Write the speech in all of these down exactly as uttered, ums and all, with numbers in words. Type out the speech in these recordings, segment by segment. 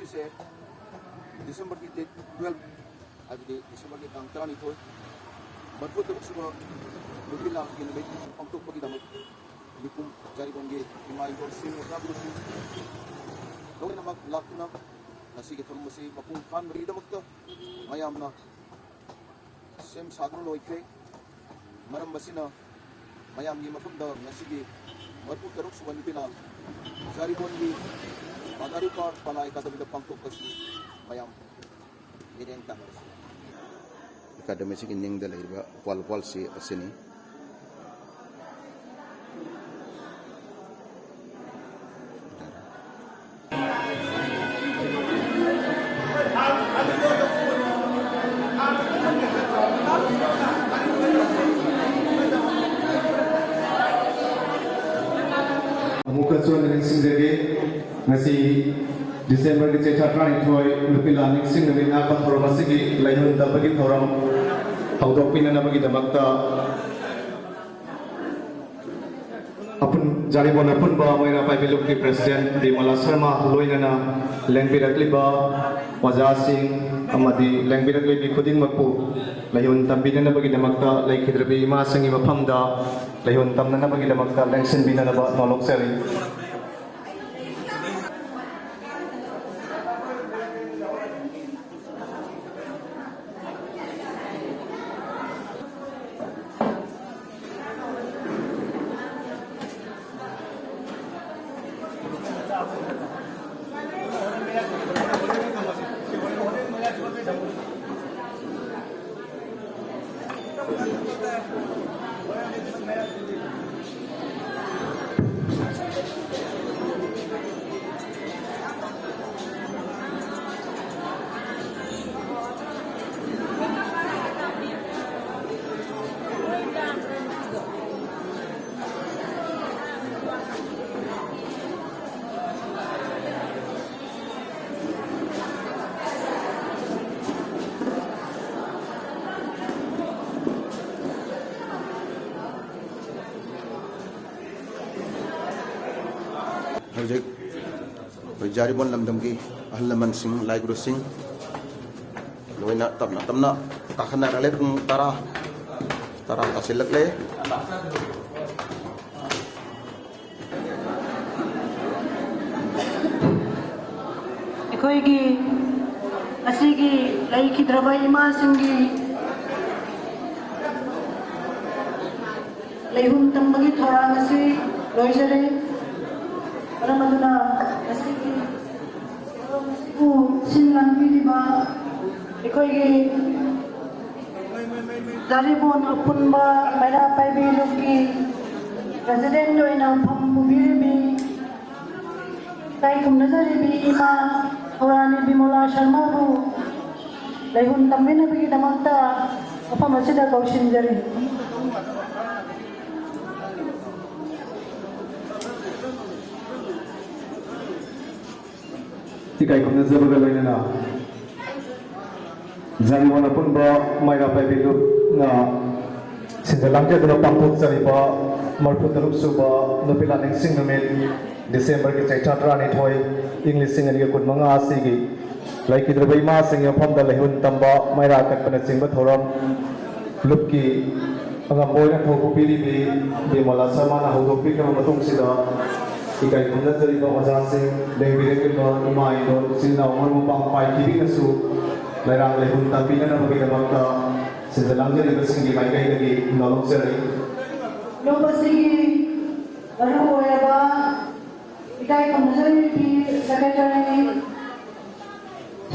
ꯁꯦ ꯗꯤꯁꯦꯝꯕꯔꯒꯤ date twelve, ꯍꯥꯏꯕꯗꯤ ꯗꯤꯁꯦꯝꯕꯔꯒꯤ ꯇꯥꯡ ꯇꯔꯥꯅꯤꯊꯣꯏ, ꯃꯔꯤꯐꯨ ꯇꯔꯨꯛ ꯁꯨꯕ ꯅꯨꯄꯤ ꯂꯥꯟꯒꯤ ꯅꯨꯃꯤꯠ ꯄꯥꯡꯊꯣꯛꯄꯒꯤꯗꯃꯛ ꯃꯤꯄꯨꯝ ꯖꯥꯔꯤꯕꯣꯟꯒꯤ ꯏꯃꯥ ꯏꯕꯦꯜꯁꯤꯡ, ꯑꯣꯖꯥ ꯒꯨꯔꯨꯁꯤꯡ ꯂꯣꯏꯅꯃꯛ ꯂꯥꯛꯇꯨꯅ ꯉꯁꯤꯒꯤ ꯊꯧꯔꯝ ꯑꯁꯤ ꯃꯄꯨꯡ ꯐꯥꯍꯟꯕꯒꯤꯗꯃꯛꯇ ꯃꯌꯥꯝꯅ ꯁꯦꯝ ꯁꯥꯗꯨꯅ ꯂꯣꯏꯈ꯭ꯔꯦ꯫ ꯃꯔꯝ ꯑꯁꯤꯅ ꯃꯌꯥꯝꯒꯤ ꯃꯐꯝꯗ ꯉꯁꯤꯒꯤ ꯃꯔꯤꯐꯨ ꯇꯔꯨꯛ ꯁꯨꯕ ꯅꯨꯄꯤ ꯂꯥꯟ ꯖꯥꯔꯤꯕꯣꯟꯒꯤ ꯃꯥꯗꯥꯔꯨꯄꯥ ꯄꯂꯥ ꯑꯦꯀꯥꯗꯃꯤꯗ ꯄꯥꯡꯊꯣꯛꯄꯁꯤ ꯃꯌꯥꯝ ꯃꯤꯠꯌꯦꯡ ꯇꯥꯟꯅꯔꯁꯤ꯫ ꯑꯦꯀꯥꯗꯃꯤꯁꯤꯒꯤ ꯅꯤꯡꯗ ꯂꯩꯔꯤꯕ ꯋꯥꯜ ꯋꯥꯜꯁꯤ ꯑꯁꯤꯅꯤ꯫ ꯑꯃꯨꯛꯀꯁꯨ ꯍꯟꯅ ꯅꯤꯡꯁꯤꯡꯖꯒꯦ, ꯉꯁꯤ ꯗꯤꯁꯦꯝꯕꯔꯒꯤ ꯆꯩꯊꯥ ꯇꯔꯥꯅꯤꯊꯣꯏ ꯅꯨꯄꯤ ꯂꯥꯟ ꯅꯤꯡꯁꯤꯡ ꯅꯨꯃꯤꯠ ꯉꯥꯛꯄ ꯊꯧꯔꯝ ꯑꯁꯤꯒꯤ ꯂꯩꯍꯨꯟ ꯇꯝꯕꯒꯤ ꯊꯧꯔꯝ ꯍꯧꯗꯣꯛꯄꯤꯅꯅꯕꯒꯤꯗꯃꯛꯇ ꯑꯄꯨꯟ-, ꯖꯥꯔꯤꯕꯣꯟ ꯑꯄꯨꯟꯕ ꯃꯩꯔꯥ ꯄꯥꯏꯕꯤ ꯂꯨꯞꯀꯤ ꯄ꯭ꯔꯦꯁꯤꯗꯦꯟꯠ ꯕꯤꯃꯂꯥ ꯁꯔꯃ ꯂꯣꯏꯅꯅ ꯂꯦꯡꯕꯤꯔꯛꯂꯤꯕ ꯑꯣꯖꯥꯁꯤꯡ ꯑꯃꯗꯤ ꯂꯦꯡꯕꯤꯔꯛꯂꯤꯕꯤ ꯈꯨꯗꯤꯡꯃꯛꯄꯨ ꯂꯩꯍꯨꯟ ꯇꯝꯕꯤꯅꯅꯕꯒꯤꯗꯃꯛꯇ ꯂꯩꯈꯤꯗ꯭ꯔꯕꯤ ꯏꯃꯥꯁꯤꯡꯒꯤ ꯃꯐꯝꯗ ꯂꯩꯍꯨꯟ ꯇꯝꯅꯅꯕꯒꯤꯗꯃꯛꯇ ꯂꯦꯡꯁꯤꯟꯕꯤꯅꯅꯕ ꯅꯣꯂꯣꯛꯆꯔꯤ꯫ ꯖꯥꯔꯤꯕꯣꯟ ꯂꯝꯗꯝꯒꯤ ꯑꯍꯜ ꯂꯃꯟꯁꯤꯡ, ꯂꯥꯏ ꯒꯨꯔꯨꯁꯤꯡ ꯂꯣꯏꯅ ꯇꯞꯅ ꯇꯞꯅ ꯀꯥꯈꯠꯅꯔꯛꯂꯦ꯫ ꯄꯨꯡ ꯇꯔꯥ, ꯇꯔꯥ ꯇꯥꯁꯤꯜꯂꯛꯂꯦ꯫ ꯑꯩꯈꯣꯏꯒꯤ ꯑꯁꯤꯒꯤ ꯂꯩꯈꯤꯗ꯭ꯔꯕ ꯏꯃꯥꯁꯤꯡꯒꯤ ꯂꯩꯍꯨꯟ ꯇꯝꯕꯒꯤ ꯊꯧꯔꯥꯡ ꯑꯁꯤ ꯂꯣꯏꯖꯔꯦ꯫ ꯃꯔꯝ ꯑꯗꯨꯅ ꯉꯁꯤꯒꯤ ꯊꯧꯔꯝ ꯑꯁꯤꯕꯨ ꯁꯤꯟ ꯂꯥꯡꯕꯤꯔꯤꯕ ꯑꯩꯈꯣꯏꯒꯤ ꯖꯥꯔꯤꯕꯣꯟ ꯑꯄꯨꯟꯕ ꯃꯩꯔꯥ ꯄꯥꯏꯕꯤ ꯂꯨꯞꯀꯤ ꯄ꯭ꯔꯦꯁꯤꯗꯦꯟꯠ ꯑꯣꯏꯅ ꯐꯝ ꯄꯨꯕꯤꯔꯤꯕꯤ ꯏꯀꯥꯏ ꯈꯨꯝꯅꯖꯔꯤꯕꯤ ꯏꯃꯥ ꯊꯧꯔꯥꯅꯤ ꯕꯤꯃꯣꯂꯥ ꯁꯔꯃꯕꯨ ꯂꯩꯍꯨꯟ ꯇꯝꯕꯤꯅꯕꯒꯤꯗꯃꯛꯇ ꯃꯐꯝ ꯑꯁꯤꯗ ꯀꯧꯁꯤꯟꯖꯔꯤ꯫ ꯏꯀꯥꯏ ꯈꯨꯝꯅꯖꯕꯒ ꯂꯣꯏꯅꯅ ꯖꯥꯔꯤꯕꯣꯟ ꯑꯄꯨꯟꯕ ꯃꯩꯔꯥ ꯄꯥꯏꯕꯤ ꯂꯨꯞꯅ ꯁꯤꯟꯖ ꯂꯥꯡꯖꯗꯨꯅ ꯄꯥꯡꯊꯣꯛꯆꯔꯤꯕ ꯃꯔꯤꯐꯨ ꯇꯔꯨꯛ ꯁꯨꯕ ꯅꯨꯄꯤ ꯂꯥꯟꯅꯤꯡꯁꯤꯡ ꯅꯨꯃꯤꯠ, ꯗꯤꯁꯦꯝꯕꯔꯒꯤ ꯆꯩꯊꯥ ꯇꯔꯥꯅꯤꯊꯣꯏ, ꯏꯪ ꯂꯤꯁꯤꯡ ꯑꯅꯤꯒ ꯀꯨꯟꯃꯉꯥ ꯑꯁꯤꯒꯤ ꯂꯩꯈꯤꯗ꯭ꯔꯕ ꯏꯃꯥꯁꯤꯡꯒꯤ ꯃꯐꯝꯗ ꯂꯩꯍꯨꯟ ꯇꯝꯕ ꯃꯩꯔꯥ ꯀꯠꯄꯅꯆꯤꯡꯕ ꯊꯧꯔꯝ ꯂꯨꯞꯀꯤ ꯑꯉꯝꯕ ꯑꯣꯏꯅ ꯊꯧ ꯄꯨꯕꯤꯔꯤꯕꯤ ꯕꯤꯃꯂꯥ ꯁꯔꯃꯅ ꯍꯧꯗꯣꯛꯄꯤꯈ꯭ꯔꯕ ꯃꯇꯨꯡꯁꯤꯗ, ꯏꯀꯥꯏ ꯈꯨꯝꯅꯖꯔꯤꯕ ꯑꯣꯖꯥꯁꯤꯡ, ꯂꯦꯡꯕꯤꯔꯛꯂꯤꯕ ꯏꯃꯥ ꯏꯟꯗꯣꯜ, ꯏꯆꯤꯜ ꯏꯅꯥꯎ, ꯃꯔꯨꯞ ꯃꯄꯥꯡ ꯄꯥꯏꯈꯤꯕꯤꯅꯁꯨ ꯂꯩꯔꯥꯡ ꯂꯩꯍꯨꯟ ꯇꯝꯕꯤꯅꯅꯕꯒꯤꯗꯃꯛꯇ ꯁꯤꯟꯖ ꯂꯥꯡꯖꯔꯤꯕꯁꯤꯡꯒꯤ ꯃꯥꯏꯀꯩꯗꯒꯤ ꯅꯣꯂꯨꯛꯆꯔꯤ꯫ ꯂꯨꯞ ꯑꯁꯤꯒꯤ ꯃꯔꯨꯑꯣꯏꯔꯕ ꯏꯀꯥꯏ ꯈꯨꯝꯅꯖꯔꯤꯕꯤ ꯁꯦꯀ꯭ꯔꯦꯇꯔꯤ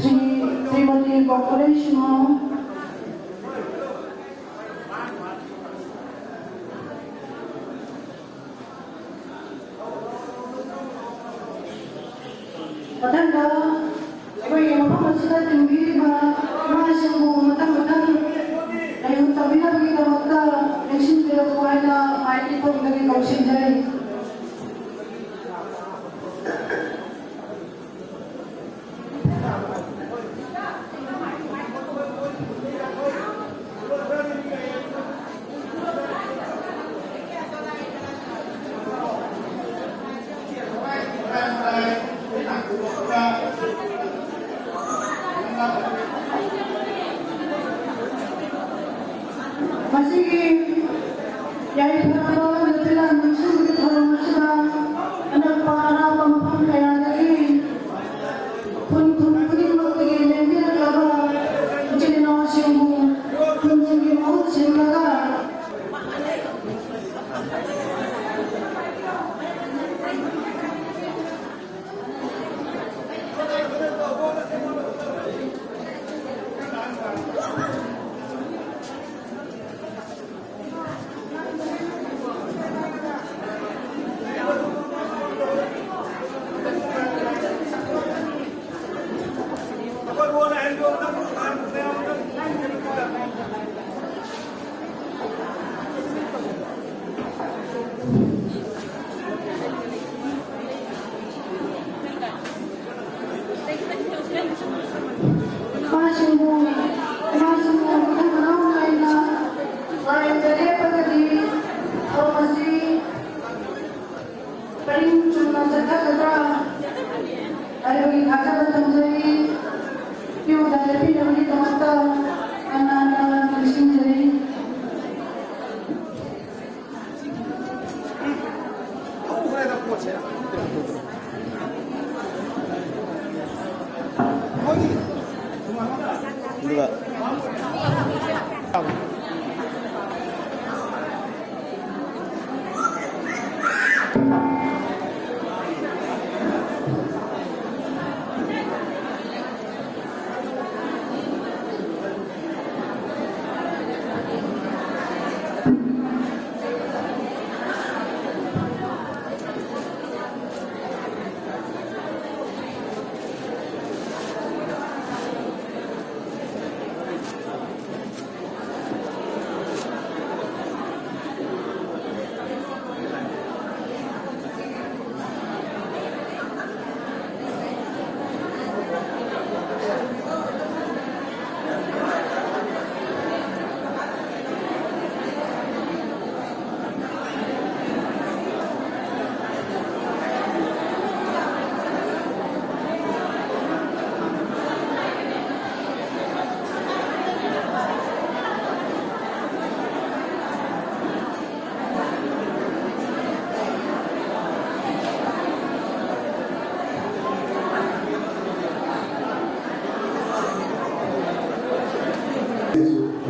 ꯁ꯭ꯔꯤ, ꯁ꯭ꯔꯤꯃꯇꯤ ꯒꯣꯀꯨꯂꯦꯁꯃ꯫ ꯃꯊꯪꯗ ꯑꯩꯈꯣꯏꯒꯤ ꯃꯐꯝ ꯑꯁꯤꯗ ꯇꯤꯟꯕꯤꯔꯤꯕ ꯏꯃꯥꯁꯤꯡꯕꯨ ꯃꯊꯪ ꯃꯊꯪ ꯂꯩꯍꯨꯟ ꯇꯝꯕꯤꯅꯕꯒꯤꯗꯃꯛꯇ ꯂꯦꯡꯁꯤꯟꯕꯤꯔꯛꯎ ꯍꯥꯏꯅ ꯃꯥꯏ ꯏꯐꯝꯗꯒꯤ ꯀꯧꯁꯤꯟꯖꯔꯤ꯫ ꯉꯁꯤꯒꯤ ꯌꯥꯏꯐꯔꯕ ꯅꯨꯄꯤꯂꯥꯟ ꯅꯤꯡꯁꯤꯡꯕꯒꯤ ꯊꯧꯔꯝ ꯑꯁꯤꯗ ꯑꯅꯛꯄ ꯑꯔꯥꯞꯄ ꯃꯐꯝ ꯀꯌꯥꯗꯒꯤ ꯈꯨꯟ ꯈꯨꯟ ꯈꯨꯗꯤꯡꯃꯛꯇꯒꯤ ꯂꯦꯡꯕꯤꯔꯛꯂꯕ ꯏꯆꯤꯜ ꯏꯅꯥꯎꯁꯤꯡꯕꯨ ꯈꯨꯟꯁꯤꯡꯒꯤ ꯃꯍꯨꯠ ꯁꯤꯜꯂꯒ ꯏꯃꯥꯁꯤꯡꯕꯨ, ꯏꯃꯥꯁꯤꯡꯕꯨ ꯃꯊꯪ ꯃꯅꯥꯎ ꯅꯥꯏꯅ ꯂꯥꯏꯟꯗ ꯂꯦꯞꯄꯒꯗꯤ ꯊꯧꯔꯝ ꯑꯁꯤ ꯄꯔꯤꯡ ꯆꯨꯝꯅ ꯆꯠꯊꯒꯗ꯭ꯔꯥ ꯍꯥꯏꯕꯒꯤ ꯊꯥꯖꯕ ꯊꯝꯖꯔꯤ꯫ ꯀ꯭ꯌꯨꯗ ꯂꯦꯞꯄꯤꯅꯕꯒꯤꯗꯃꯛꯇ ꯍꯟꯅ ꯍꯟꯅ ꯅꯤꯡꯁꯤꯡꯖꯔꯤ꯫ ꯑꯗꯨꯒ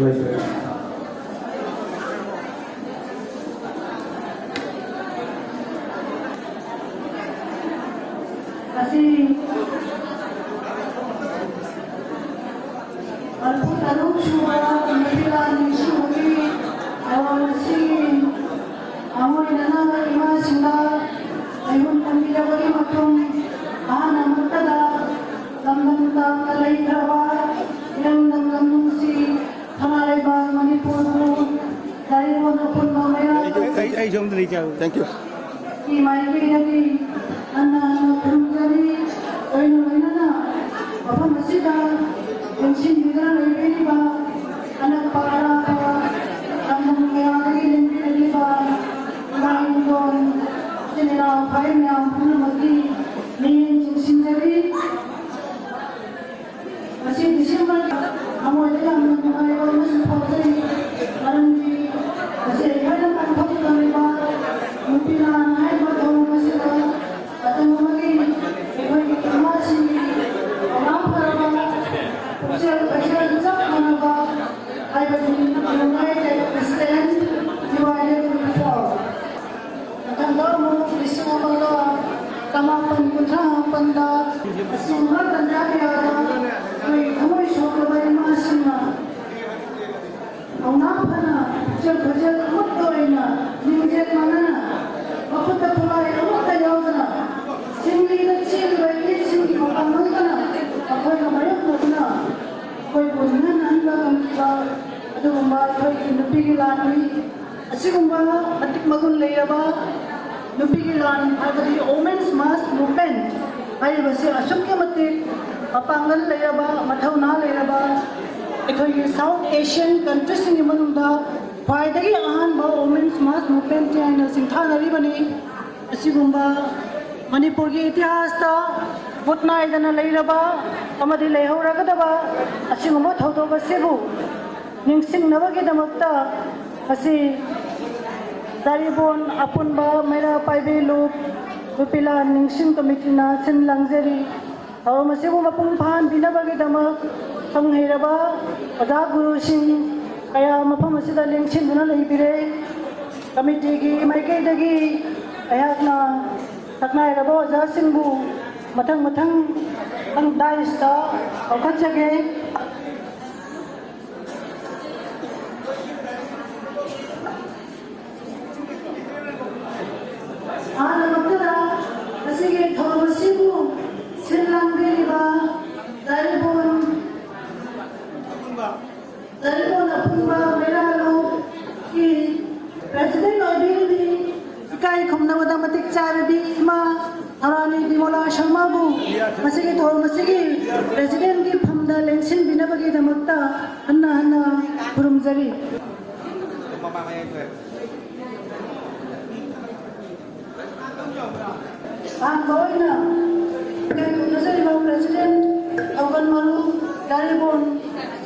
ꯂꯣꯏꯁꯤꯜꯂꯦ꯫ ꯑꯁꯤ ꯃꯔꯤꯐꯨ ꯇꯔꯨꯛ ꯁꯨꯕ ꯅꯨꯄꯤ ꯂꯥꯟ ꯅꯤꯡꯁꯤꯡꯕꯒꯤ ꯊꯧꯔꯝ ꯑꯁꯤ ꯃꯥꯡꯑꯣꯏꯅꯅ ꯏꯃꯥꯁꯤꯡꯗ ꯑꯩꯉꯣꯟ ꯇꯝꯕꯤꯔꯕꯒꯤ ꯃꯇꯨꯡ ꯑꯍꯥꯟꯕꯃꯛꯇꯗ ꯂꯝꯗꯝ ꯇꯥꯡꯅ ꯂꯩꯈ꯭ꯔꯕ ꯏꯔꯝꯗꯝ ꯂꯝꯗꯝꯁꯤ ꯁꯅꯥ ꯂꯩꯕꯥꯛ ꯃꯅꯤꯄꯨꯔꯕꯨ ꯂꯥꯏꯔꯤꯛ ꯑꯣꯟꯅ ꯄꯨꯟꯕ ꯃꯌꯥꯝ ꯑꯩ, ꯑꯩ, ꯑꯩ ꯁꯣꯝꯗ ꯂꯩꯖꯧ꯫ Thank you꯫ ꯃꯥꯏꯀꯩꯗꯒꯤ ꯍꯟꯅ ꯍꯟꯅ ꯈꯨꯔꯨꯝꯖꯔꯤ꯫ ꯂꯣꯏꯅ ꯂꯣꯏꯅꯅ ꯃꯐꯝ ꯑꯁꯤꯗ ꯂꯦꯡꯁꯤꯟꯕꯤꯗꯨꯅ ꯂꯩꯕꯤꯔꯤꯕ ꯑꯅꯛꯄ ꯑꯔꯥꯞꯄ ꯂꯝꯗꯝ ꯀꯌꯥꯗꯒꯤ ꯂꯦꯡꯕꯤꯔꯛꯂꯤꯕ ꯏꯃꯥ ꯏꯕꯨꯡꯉꯣ, ꯏꯆꯤꯟ ꯏꯅꯥꯎ ꯐꯥꯏ ꯃꯌꯥꯝ ꯄꯨꯝꯅꯃꯛꯀꯤ ꯃꯤꯠꯌꯦꯡ ꯆꯤꯡꯁꯤꯟꯖꯔꯤ꯫ ꯉꯁꯤ ꯗꯤꯁꯦꯝꯕꯔ ꯊꯃꯣꯏꯗ ꯌꯥꯝꯅ ꯅꯨꯡꯉꯥꯏꯕ ꯑꯃꯁꯨ ꯐꯥꯎꯖꯩ꯫ ꯃꯔꯝꯗꯤ ꯉꯁꯤ ꯑꯩꯈꯣꯏꯅ ꯄꯥꯡꯊꯣꯛꯂꯤꯕ ꯅꯨꯄꯤ ꯂꯥꯟ ꯍꯥꯏꯔꯤꯕ ꯊꯧꯔꯝ ꯑꯁꯤꯗ ꯃꯇꯝ ꯑꯃꯒꯤ ꯑꯩꯈꯣꯏꯒꯤ ꯏꯃꯥꯁꯤꯡꯒꯤ ꯊꯧꯅꯥ ꯐꯔꯕ ꯄꯨꯛꯆꯦꯜ ꯄꯨꯛꯆꯦꯜ ꯆꯞ ꯃꯥꯟꯅꯕ ꯍꯥꯏꯕꯗꯤ United Stand, Divided We Fall꯫ ꯃꯊꯪꯗ ꯑꯃꯨꯛ ꯂꯤꯁꯤꯡ ꯑꯃꯒ ꯆꯃꯥꯄꯟ ꯀꯨꯟꯊ꯭ꯔꯥ ꯃꯥꯄꯟꯗ ꯑꯁꯤꯒꯨꯝꯕ ꯇꯟꯖꯥ ꯀꯌꯥꯗ ꯑꯩꯈꯣꯏ ꯊꯃꯣꯏ ꯁꯣꯛꯂꯕ ꯏꯃꯥꯁꯤꯡꯅ ꯊꯧꯅꯥ ꯐꯅ ꯄꯨꯛꯆꯦꯜ ꯈꯣꯏꯖꯦꯜ ꯑꯃꯠꯇ ꯑꯣꯏꯅ ꯂꯤꯡꯖꯦꯜ ꯃꯥꯟꯅꯅ ꯃꯈꯨꯠꯇ ꯈꯨꯠꯂꯥꯏ ꯑꯃꯠꯇ ꯌꯥꯎꯗꯅ ꯆꯤꯡꯂꯤꯗ ꯆꯦꯜꯂꯤꯕ ꯏꯂꯤꯠꯁꯤꯡꯒꯤ ꯃꯄꯥꯡꯒꯜ ꯀꯅ ꯃꯈꯣꯏꯒ ꯃꯥꯌꯣꯛꯅꯗꯨꯅ ꯑꯩꯈꯣꯏꯕꯨ ꯅꯤꯡꯍꯟꯅꯍꯟꯕ ꯉꯝꯈꯤꯕ ꯑꯗꯨꯒꯨꯝꯕ ꯑꯩꯈꯣꯏꯒꯤ ꯅꯨꯄꯤꯒꯤ ꯂꯥꯟꯅꯤ꯫ ꯑꯁꯤꯒꯨꯝꯕ ꯃꯇꯤꯛ ꯃꯒꯨꯟ ꯂꯩꯔꯕ ꯅꯨꯄꯤꯒꯤ ꯂꯥꯟ ꯍꯥꯏꯕꯗꯤ Women's Mass Movement ꯍꯥꯏꯔꯤꯕꯁꯤ ꯑꯁꯨꯛꯀꯤ ꯃꯇꯤꯛ ꯃꯄꯥꯡꯒꯜ ꯂꯩꯔꯕ, ꯃꯊꯧꯅꯥ ꯂꯩꯔꯕ ꯑꯩꯈꯣꯏꯒꯤ South Asian countryꯁꯤꯡꯒꯤ ꯃꯅꯨꯡꯗ ꯈ꯭ꯋꯥꯏꯗꯒꯤ ꯑꯍꯥꯟꯕ Women's Mass Movementꯅꯤ ꯍꯥꯏꯅ ꯁꯤꯡꯊꯥꯅꯔꯤꯕꯅꯤ꯫ ꯑꯁꯤꯒꯨꯝꯕ ꯃꯅꯤꯄꯨꯔꯒꯤ ꯏꯇꯤꯍꯥꯁꯇ ꯃꯨꯠ ꯅꯥꯏꯗꯅ ꯂꯩꯔꯕ ꯑꯃꯗꯤ ꯂꯩꯍꯧꯔꯒꯗꯕ ꯑꯁꯤꯒꯨꯝꯕ ꯊꯧꯗꯣꯛ ꯑꯁꯤꯕꯨ ꯅꯤꯡꯁꯤꯡꯅꯕꯒꯤꯗꯃꯛꯇ ꯉꯁꯤ ꯖꯥꯔꯤꯕꯣꯟ ꯑꯄꯨꯟꯕ ꯃꯩꯔꯥ ꯄꯥꯏꯕꯤ ꯂꯨꯞ ꯅꯨꯄꯤ ꯂꯥꯟ ꯅꯤꯡꯁꯤꯡ ꯀꯃꯤꯇꯤꯅ ꯁꯤꯟ ꯂꯥꯡꯖꯔꯤ꯫ ꯊꯧꯔꯝ ꯑꯁꯤꯕꯨ ꯃꯄꯨꯡ ꯐꯥꯍꯟꯕꯤꯅꯕꯒꯤꯗꯃꯛ ꯈꯪꯍꯩꯔꯕ ꯑꯣꯖꯥ ꯒꯨꯔꯨꯁꯤꯡ ꯀꯌꯥ ꯃꯐꯝ ꯑꯁꯤꯗ ꯂꯦꯡꯁꯤꯟꯗꯨꯅ ꯂꯩꯕꯤꯔꯦ꯫ ꯀꯃꯤꯇꯤꯒꯤ ꯃꯥꯏꯀꯩꯗꯒꯤ ꯑꯩꯍꯥꯛꯅ ꯁꯛꯅꯥꯏꯔꯕ ꯑꯣꯖꯥꯁꯤꯡꯕꯨ ꯃꯊꯪ ꯃꯊꯪ ꯗꯥꯏꯁꯇ ꯀꯧꯈꯠꯆꯒꯦ꯫ ꯍꯥꯟꯅꯃꯛꯇꯗ ꯉꯁꯤꯒꯤ ꯊꯧꯔꯝ ꯑꯁꯤꯕꯨ ꯁꯤꯜ ꯂꯥꯡꯕꯤꯔꯤꯕ ꯂꯥꯏꯔꯤꯛꯐꯝ ꯂꯥꯏꯔꯤꯛꯐꯝ ꯑꯄꯨꯟꯕ ꯃꯩꯔꯥꯂꯨꯀꯤ ꯄ꯭ꯔꯦꯁꯤꯗꯦꯟ ꯑꯣꯏꯕꯤꯔꯤꯕꯤ, ꯏꯀꯥꯏ ꯈꯨꯝꯅꯕꯗ ꯃꯇꯤꯛ ꯆꯥꯔꯕꯤ ꯏꯃꯥ ꯊꯧꯔꯥꯅꯤ ꯕꯤꯃꯣꯂꯥ ꯁꯔꯃꯕꯨ ꯃꯁꯤꯒꯤ ꯊꯧꯔꯝ ꯑꯁꯤꯒꯤ ꯄ꯭ꯔꯦꯁꯤꯗꯦꯟꯒꯤ ꯐꯝꯗ ꯂꯦꯡꯁꯤꯟꯕꯤꯅꯕꯒꯤꯗꯃꯛꯇ ꯍꯟꯅ ꯍꯟꯅ ꯈꯨꯔꯨꯝꯖꯔꯤ꯫ ꯑꯍꯥꯟꯕ ꯑꯣꯏꯅ ꯏꯀꯥꯏ ꯈꯨꯝꯅꯖꯔꯤꯕ ꯄ꯭ꯔꯦꯁꯤꯗꯦꯟ ꯊꯧꯒꯜ ꯃꯔꯨ ꯌꯥꯔꯤꯕꯣꯟ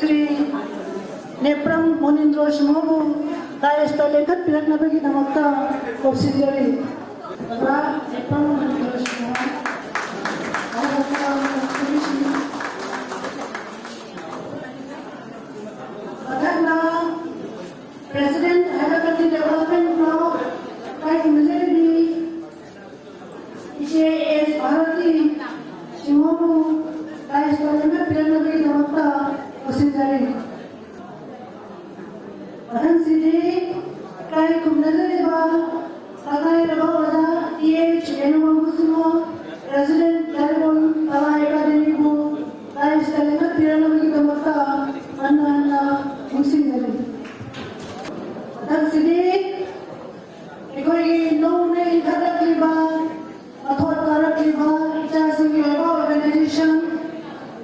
ꯁ꯭ꯔꯤ ꯅꯦꯄ꯭ꯔꯝ ꯃꯣꯅꯤꯟꯗ꯭ꯔꯣ ꯁꯤꯡꯍꯕꯨ ꯗꯥꯏꯁꯇ ꯂꯦꯡꯈꯠꯄꯤꯔꯛꯅꯕꯒꯤꯗꯃꯛꯇ ꯀꯧꯁꯤꯟꯖꯔꯤ꯫ ꯑꯣꯖꯥ Nepram ꯃꯣꯅꯤꯟꯗ꯭ꯔꯣ Singh, ꯃꯊꯪꯅ president Hyderabad development block ꯏꯀꯥꯏ ꯈꯨꯝꯅꯖꯔꯤꯕꯤ ꯏꯆꯦ ꯑꯦꯁ ꯚꯥꯔꯇꯤ ꯁꯤꯡꯍꯕꯨ ꯗꯥꯏꯁꯇ ꯂꯦꯡꯈꯠꯄꯤꯔꯛꯅꯕꯒꯤꯗꯃꯛꯇ ꯀꯧꯁꯤꯟꯖꯔꯤ꯫ ꯃꯊꯪꯁꯤꯗꯤ ꯏꯀꯥꯏ ꯈꯨꯝꯅꯖꯔꯤꯕ ꯁꯛꯅꯥꯏꯔꯕ ꯑꯣꯖꯥ T H Renu Babu Singh, president ꯌꯥꯏꯔꯤꯄꯣꯛ ꯀꯂꯥ ꯑꯦꯀꯥꯗꯦꯃꯤꯕꯨ ꯗꯥꯏꯁꯇ ꯂꯦꯡꯈꯠꯄꯤꯔꯛꯅꯕꯒꯤꯗꯃꯛꯇ ꯍꯟꯅ ꯍꯟꯅ ꯅꯤꯡꯁꯤꯡꯖꯔꯤ꯫ ꯃꯊꯪꯁꯤꯗꯤ ꯑꯩꯈꯣꯏꯒꯤ ꯅꯧꯅ ꯏꯟꯈꯠꯂꯛꯂꯤꯕ, ꯃꯊꯣꯟ ꯀꯥꯔꯛꯂꯤꯕ ꯏꯆꯥꯁꯤꯡꯒꯤ ꯑꯣꯏꯕ ꯑꯣꯔꯒꯅꯥꯏꯖꯦꯁꯟ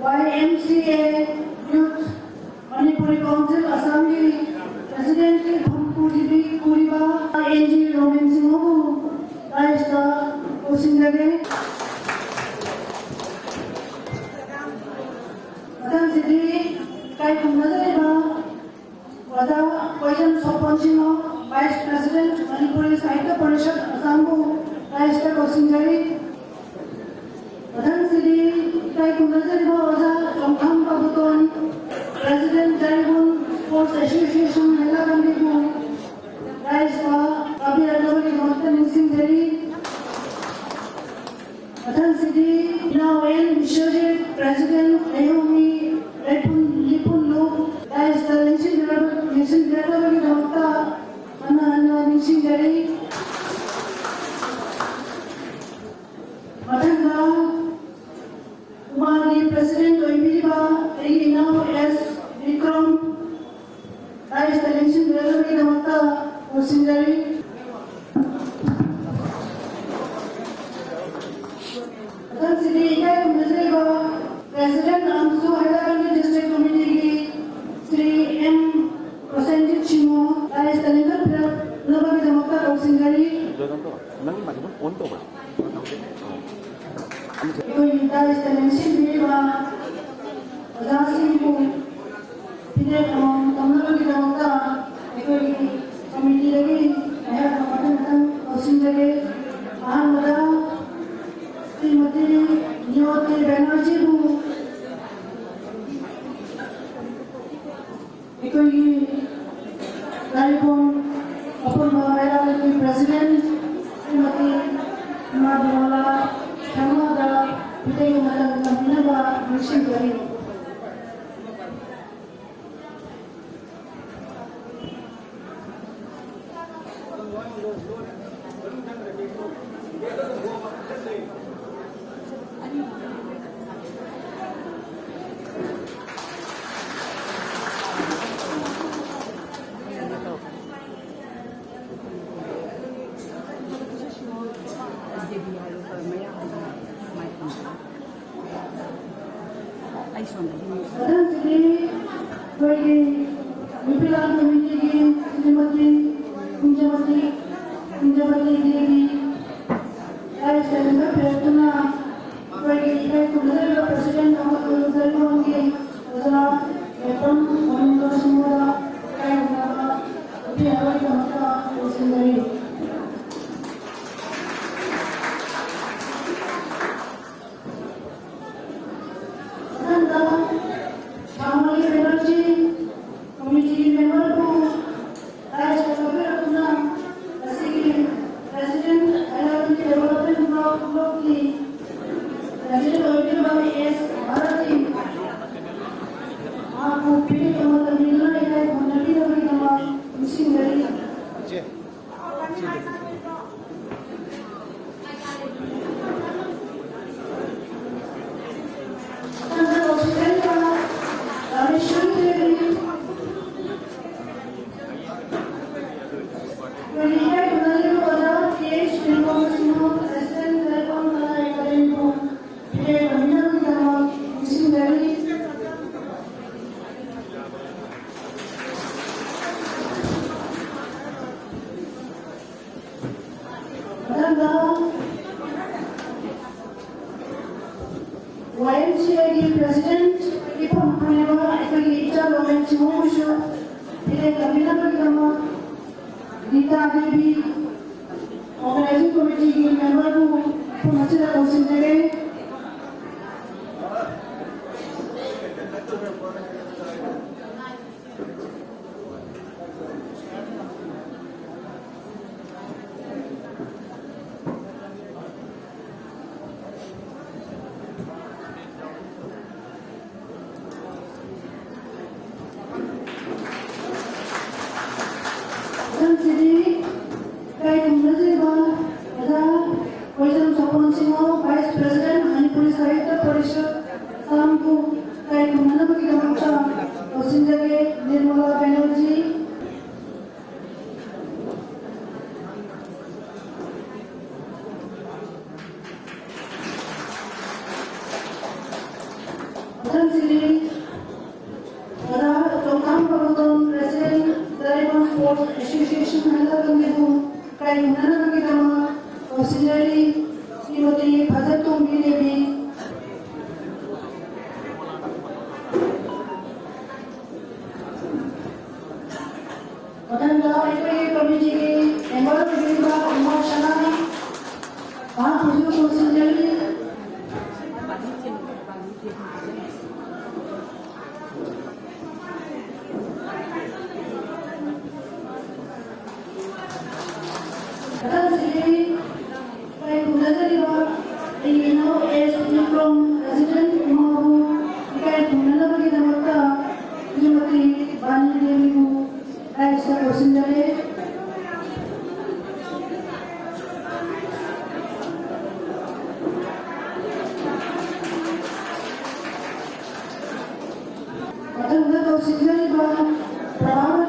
ꯋꯥꯏ ꯑꯦꯝ ꯁꯤ ꯑꯦ, ꯌꯨꯠ ꯃꯅꯤꯄꯨꯔꯤ ꯀꯥꯎꯟꯁꯤꯜ ꯑꯁꯥꯝꯒꯤ ꯄ꯭ꯔꯦꯁꯤꯗꯦꯟꯠꯀꯤ ꯐꯝ ꯄꯨꯔꯤꯕꯤ-, ꯄꯨꯔꯤꯕ ꯑꯦꯟ ꯖꯤ ꯔꯣꯕꯤꯟ ꯁꯤꯡꯍꯕꯨ ꯗꯥꯏꯁꯇ ꯀꯧꯁꯤꯟꯖꯒꯦ꯫ ꯃꯊꯪꯁꯤꯗꯤ ꯏꯀꯥꯏ ꯈꯨꯝꯅꯖꯔꯤꯕ ꯑꯣꯖꯥ ꯀꯣꯏꯖꯝ ꯁꯣꯄꯟ ꯁꯤꯡꯍ, ꯚꯥꯏꯁ ꯄ꯭ꯔꯦꯁꯤꯗꯦꯟꯠ, ꯃꯅꯤꯄꯨꯔꯤ ꯁꯥꯍꯤꯇ꯭ꯌ ꯄꯔꯤꯁꯠ ꯑꯁꯥꯝꯕꯨ ꯗꯥꯏꯁꯇ ꯀꯧꯁꯤꯟꯖꯔꯤ꯫ ꯃꯊꯪꯁꯤꯗꯤ ꯏꯀꯥꯏ ꯈꯨꯝꯅꯖꯔꯤꯕ ꯑꯣꯖꯥ ꯆꯣꯡꯊꯥꯝ ꯄꯥꯕꯨꯇꯣꯟ, President ꯑꯌꯣꯃꯤ ꯂꯩꯄꯨꯟ ꯂꯤꯄꯨꯟꯂꯨ ꯗꯥꯏꯁꯇ ꯂꯦꯡꯁꯤꯟꯕꯤꯔꯕ-, ꯂꯦꯡꯁꯤꯟꯕꯤꯔꯛꯂꯕꯒꯤꯗꯃꯛꯇ ꯍꯟꯅ ꯍꯟꯅ ꯅꯤꯡꯁꯤꯡꯖꯔꯤ꯫ ꯃꯊꯪꯗ ꯀꯨꯃꯥꯔꯒꯤ President ꯑꯣꯏꯕꯤꯔꯤꯕ ꯑꯩꯒꯤ ꯏꯅꯥꯎ ꯑꯦꯁ ꯕꯤꯀ꯭ꯔꯝ ꯗꯥꯏꯁꯇ ꯂꯦꯡꯁꯤꯟꯕꯤꯔꯛꯅꯕꯒꯤꯗꯃꯛꯇ ꯀꯧꯁꯤꯟꯖꯔꯤ꯫ ꯃꯊꯪꯁꯤꯗꯤ ꯏꯀꯥꯏ ꯈꯨꯝꯅꯖꯔꯤꯕ President ꯑꯃꯁꯨꯡ ꯍꯥꯏꯗ꯭ꯔꯕꯥꯗ District Committeeꯒꯤ ꯁ꯭ꯔꯤ ꯑꯦꯝ ꯄ꯭ꯔꯣꯁꯦꯟꯖꯤꯠ ꯁꯤꯡꯍ ꯗꯥꯏꯁꯇ ꯂꯦꯡꯈꯠꯄꯤꯔꯛꯅꯕꯒꯤꯗꯃꯛꯇ ꯀꯧꯁꯤꯟꯖꯔꯤ꯫ ꯑꯩꯈꯣꯏꯒꯤ ꯗꯥꯏꯁꯇ ꯂꯦꯡꯁꯤꯟꯕꯤꯔꯤꯕ ꯑꯣꯖꯥꯁꯤꯡꯕꯨ ꯐꯤꯔꯦꯞ ꯑꯃꯃꯝ ꯇꯧꯅꯕꯒꯤꯗꯃꯛꯇ ꯑꯩꯈꯣꯏꯒꯤ ꯀꯃꯤꯇꯤꯗꯒꯤ ꯑꯩꯍꯥꯛꯅ ꯃꯊꯪ ꯃꯊꯪ ꯂꯧꯁꯤꯟꯖꯒꯦ꯫ ꯑꯍꯥꯟꯕꯗ ꯁ꯭ꯔꯤꯃꯇꯤ ꯅꯤꯌꯣꯇꯤ ꯕꯦꯅꯔꯖꯤꯕꯨ ꯑꯩꯈꯣꯏꯒꯤ ꯂꯥꯏꯔꯤꯛꯐꯣꯡ ꯑꯄꯨꯟꯕ ꯃꯩꯔꯥ ꯂꯩꯀꯥꯏꯒꯤ President ꯁ꯭ꯔꯤꯃꯇꯤ ꯏꯃꯥ ꯕꯤꯃꯂꯥ ꯁꯔꯃꯗ ꯃꯤꯇꯩ ꯃꯇꯧ ꯇꯝꯕꯤꯅꯕ ꯅꯤꯡꯁꯤꯡꯖꯔꯤ꯫ ꯑꯩ ꯁꯣꯝꯗ ꯃꯊꯪꯁꯤꯗꯤ ꯑꯩꯈꯣꯏꯒꯤ ꯅꯨꯄꯤ ꯂꯥꯟ ꯀꯃꯤꯇꯤꯒꯤ ꯁ꯭ꯔꯤꯃꯇꯤ ꯀꯨꯟꯖꯃꯇꯤ, ꯀꯨꯟꯖꯃꯇꯤ ꯗꯦꯕꯤ, ꯂꯥꯏ ꯁꯦꯟꯖꯕ ꯄꯤꯔꯛꯇꯨꯅ ꯑꯩꯈꯣꯏꯒꯤ ꯏꯀꯥꯏ ꯈꯨꯝꯅꯖꯔꯤꯕ President ꯑꯃꯁꯨꯡ ꯖꯔꯤꯃꯣꯟꯒꯤ ꯑꯣꯖꯥ ꯂꯦꯞꯐꯝ ꯒꯣꯕꯤꯟꯗ ꯁꯤꯡꯍꯗ ꯏꯀꯥꯏ ꯈꯨꯝꯅꯕ ꯎꯠꯄꯤꯅꯕꯒꯤꯗꯃꯛꯇ ꯀꯧꯁꯤꯟꯖꯔꯤ꯫ ꯃꯊꯪꯗ ꯁꯥꯃꯣꯂꯤ ꯕꯦꯅꯔꯖꯤ, ꯀꯃꯤꯇꯤꯒꯤ ꯃꯦꯝꯕꯔꯕꯨ ꯗꯥꯏꯁꯇ ꯂꯧꯕꯤꯔꯛꯇꯨꯅ ꯉꯁꯤꯒꯤ President ꯍꯥꯏꯔꯕꯗꯤ Development Block Blockꯀꯤ President ꯑꯣꯏꯕꯤꯔꯤꯕ ꯄꯤꯔꯤꯕ ꯃꯇꯝ ꯄꯤꯗꯨꯅ ꯏꯀꯥꯏ ꯈꯨꯝꯅꯕꯤꯅꯕꯒꯤꯗꯃꯛ ꯅꯤꯡꯁꯤꯡꯖꯔꯤ꯫ ꯃꯊꯪꯗ ꯀꯧꯁꯤꯟꯖꯔꯤꯕ ꯔꯥꯃꯦꯁ꯭ꯋꯔꯤ ꯗꯦꯕꯤ꯫ ꯑꯩꯈꯣꯏꯒꯤ ꯏꯀꯥꯏ ꯈꯨꯝꯅꯔꯤꯕ ꯑꯣꯖꯥ ꯀꯦ ꯑꯩꯆ ꯄꯤꯡꯀꯣꯝ ꯁꯤꯡꯍ, ꯄ꯭ꯔꯦꯁꯤꯗꯦꯟꯠ, ꯖꯥꯏꯀꯣꯟ ꯀꯂꯥ ꯑꯦꯀꯥꯗꯦꯃꯤꯕꯨ ꯐꯤꯔꯦꯞ ꯐꯪꯅꯅꯕꯒꯤꯗꯃꯛ ꯅꯤꯡꯁꯤꯡꯖꯔꯤ꯫ ꯃꯊꯪꯗ ꯋꯥꯏ ꯑꯦꯝ ꯁꯤ ꯑꯦꯒꯤ ꯄ꯭ꯔꯦꯁꯤꯗꯦꯟꯠ ꯏꯐꯝ ꯐꯝꯂꯤꯕ ꯑꯩꯈꯣꯏꯒꯤ ꯏꯆꯥ ꯔꯣꯃꯦꯟ ꯁꯤꯡꯍꯕꯨꯁꯨ ꯐꯤꯔꯦꯞ ꯇꯝꯕꯤꯅꯕꯒꯤꯗꯃꯛ ꯔꯤꯇꯥ ꯗꯦꯕꯤ, ꯑꯣꯔꯒꯅꯥꯏꯖꯤꯡ ꯀꯃꯤꯇꯤꯒꯤ ꯃꯦꯝꯕꯔꯕꯨ ꯃꯐꯝ ꯑꯁꯤꯗ ꯀꯧꯁꯤꯟꯖꯔꯤ꯫ ꯃꯊꯪꯁꯤꯗꯤ ꯏꯀꯥꯏ ꯈꯨꯝꯅꯖꯔꯤꯕ ꯑꯣꯖꯥ ꯈꯣꯏꯖꯝ ꯁꯣꯄꯣꯟ ꯁꯤꯡꯍ, ꯚꯥꯏꯁ ꯄ꯭ꯔꯦꯁꯤꯗꯦꯟꯠ, ꯃꯅꯤꯄꯨꯔꯤ ꯁꯥꯍꯤꯇ꯭ꯌ ꯄꯔꯤꯁꯠ, ꯑꯁꯥꯝꯕꯨ ꯏꯀꯥꯏ ꯈꯨꯝꯅꯅꯕꯒꯤꯗꯃꯛꯇ ꯀꯧꯁꯤꯟꯖꯒꯦ, ꯅꯤꯔꯃꯂꯥ ꯕꯦꯅꯔꯖꯤ꯫ ꯃꯊꯪꯁꯤꯗꯤ ꯑꯣꯖꯥ ꯆꯣꯡꯊꯥꯝ ꯄ꯭ꯔꯕꯣꯇꯣꯟ, ꯄ꯭ꯔꯦꯁꯤꯗꯦꯟꯠ, ꯗ꯭ꯔꯥꯏꯒꯟ ꯁ꯭ꯄꯣꯔꯠꯁ ꯑꯦꯁꯣꯁꯤꯌꯦꯁꯟ ꯍꯥꯏꯅꯔꯛꯂꯝꯃꯤꯕꯨ ꯏꯀꯥꯏ ꯈꯨꯝꯅꯅꯕꯒꯤꯗꯃꯛ ꯀꯧꯁꯤꯟꯖꯔꯤ, ꯁ꯭ꯔꯤꯃꯇꯤ ꯐꯖꯇꯣꯝꯕꯤ ꯗꯦꯕꯤ꯫ ꯃꯊꯪꯗ ꯑꯩꯈꯣꯏꯒꯤ ꯀꯃꯤꯇꯤꯒꯤ ꯃꯦꯝꯕꯔ ꯑꯣꯏꯕꯤꯔꯤꯕ ꯏꯃꯥ ꯁꯅꯥ, ꯃꯍꯥꯛꯄꯨꯁꯨ ꯀꯧꯁꯤꯟꯖꯔꯤ꯫ ꯃꯊꯪꯁꯤꯗꯤ ꯏꯀꯥꯏ ꯈꯨꯝꯅꯖꯔꯤꯕ ꯑꯩꯒꯤ ꯏꯅꯥꯎ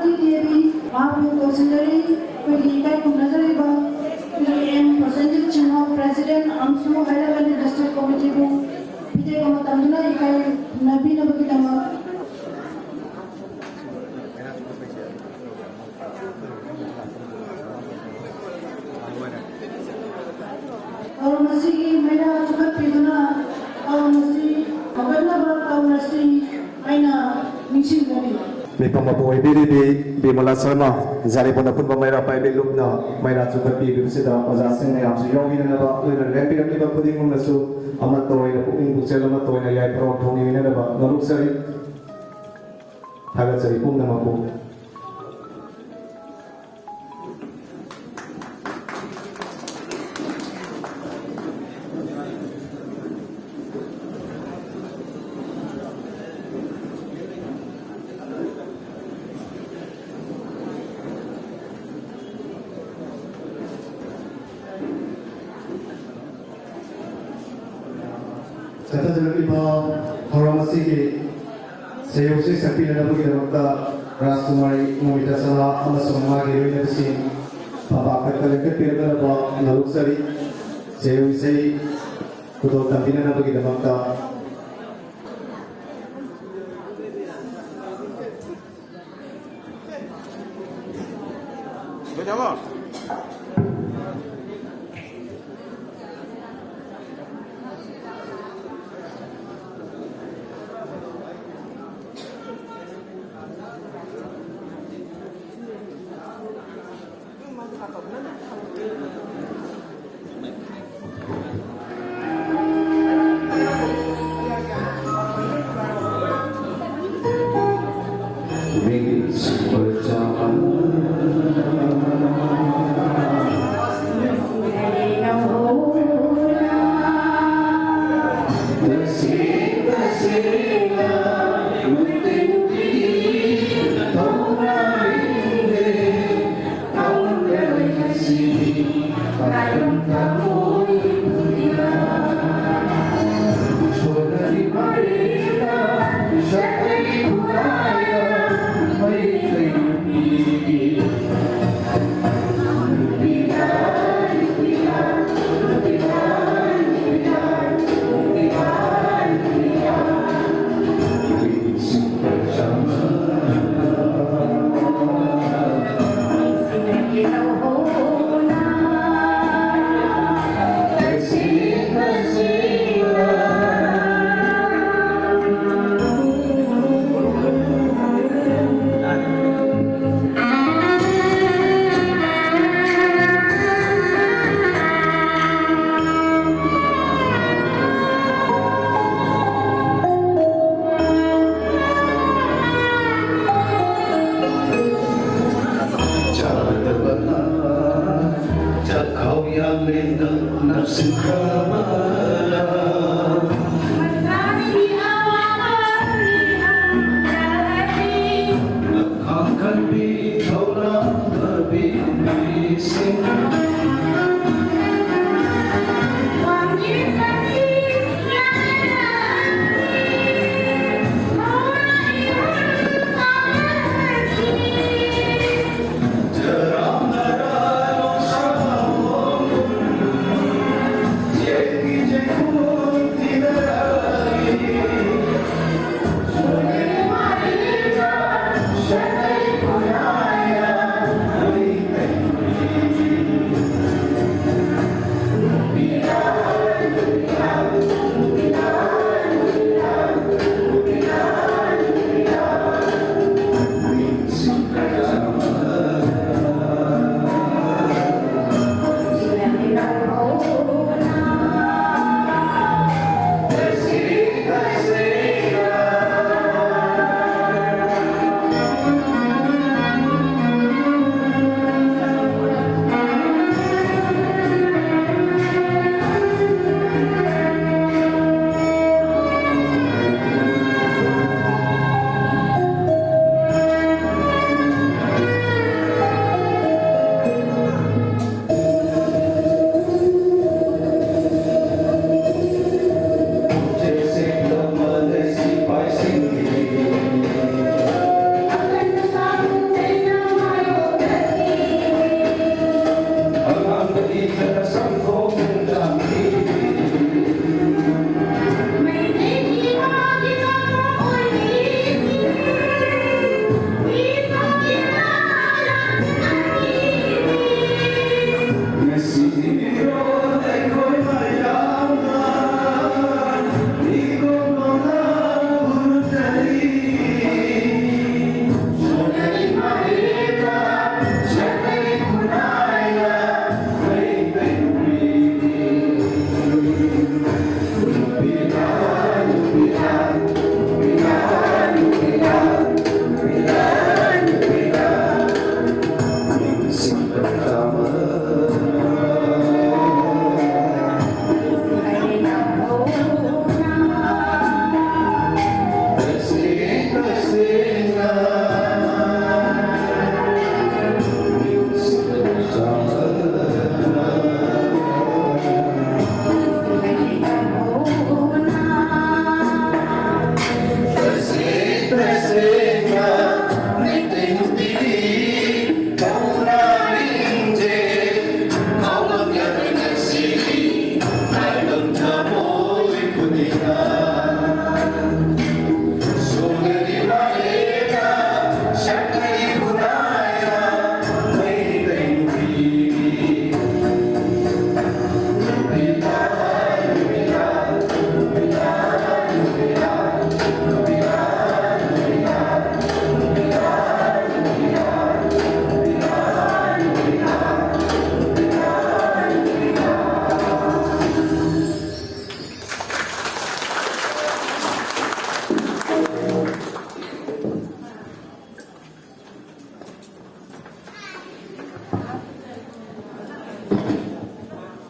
ꯃꯍꯥꯛꯄꯨ ꯀꯧꯁꯤꯟꯖꯔꯤ꯫ ꯑꯩꯈꯣꯏꯒꯤ ꯏꯀꯥꯏ ꯈꯨꯝꯅꯖꯔꯤꯕ ꯑꯩꯈꯣꯏꯒꯤ ꯑꯦꯝ ꯄ꯭ꯔꯁꯦꯟꯖꯤꯠ ꯁꯤꯡꯍ, ꯄ꯭ꯔꯦꯁꯤꯗꯦꯟꯠ ꯑꯝꯁꯨ ꯍꯥꯏꯔꯒꯅꯤ ꯗꯤꯁꯇ꯭ꯔꯤꯛ ꯀꯣꯃꯤꯇꯤꯕꯨ ꯐꯤꯗꯦꯛ ꯑꯃ ꯇꯝꯗꯨꯅ ꯏꯀꯥꯏ ꯈꯨꯝꯅꯕꯤꯅꯕꯒꯤꯗꯃꯛ꯫ ꯊꯧꯔꯝ ꯑꯁꯤꯒꯤ ꯃꯩꯔꯥ ꯆꯨꯈꯠꯄꯤꯗꯨꯅ ꯊꯧꯔꯝ ꯑꯁꯤ ꯍꯧꯒꯠꯅꯕ ꯇꯧꯔꯁꯤ ꯍꯥꯏꯅ ꯅꯤꯡꯁꯤꯡꯖꯔꯤ꯫ ꯃꯤꯐꯝ ꯃꯄꯨ ꯑꯣꯏꯕꯤꯔꯤꯕꯤ ꯕꯤꯃꯂꯥ ꯁꯔꯃ, ꯌꯥꯔꯤꯄꯣꯛ ꯑꯄꯨꯟꯕ ꯃꯩꯔꯥ ꯄꯥꯏꯕꯤ ꯂꯨꯞꯅ ꯃꯩꯔꯥ ꯆꯨꯈꯠꯄꯤꯕꯁꯤꯗ ꯑꯣꯖꯥꯁꯤꯡ ꯃꯌꯥꯝꯁꯨ ꯌꯥꯎꯕꯤꯅꯅꯕ, ꯂꯣꯏꯅ ꯂꯦꯡꯕꯤꯔꯛꯂꯤꯕ ꯈꯨꯗꯤꯡꯃꯛꯅꯁꯨ ꯑꯃꯠꯇ ꯑꯣꯏꯅ ꯄꯨꯛꯅꯤꯡ ꯄꯨꯛꯆꯦꯜ ꯑꯃꯠꯇ ꯑꯣꯏꯅ ꯌꯥꯏꯐ ꯐꯣꯡꯗꯣꯛꯃꯤꯟꯅꯅꯕ ꯅꯣꯂꯨꯛꯆꯔꯤ꯫ ꯊꯥꯒꯠꯆꯔꯤ ꯄꯨꯝꯅꯃꯛꯄꯨ꯫ ꯆꯠꯊꯖꯔꯛꯂꯤꯕ ꯊꯧꯔꯝ ꯑꯁꯤꯒꯤ ꯁꯦꯌꯧꯁꯤ ꯁꯛꯄꯤꯅꯅꯕꯒꯤꯗꯃꯛꯇ ꯔꯥꯖꯀꯨꯃꯥꯔꯤ ꯃꯣꯃꯤꯇꯥ ꯁꯅꯥ ꯑꯃꯁꯨꯡ ꯃꯥꯒꯤ ꯂꯣꯏꯅꯕꯤꯁꯤꯡ ꯐꯝꯄꯥꯛꯇ ꯂꯦꯞꯈꯠꯄꯤꯔꯛꯅꯕ ꯅꯣꯂꯨꯛꯆꯔꯤ꯫ ꯁꯦꯌꯧ ꯏꯁꯩ ꯈꯨꯗꯣꯜ ꯇꯝꯕꯤꯅꯅꯕꯒꯤꯗꯃꯛꯇ꯫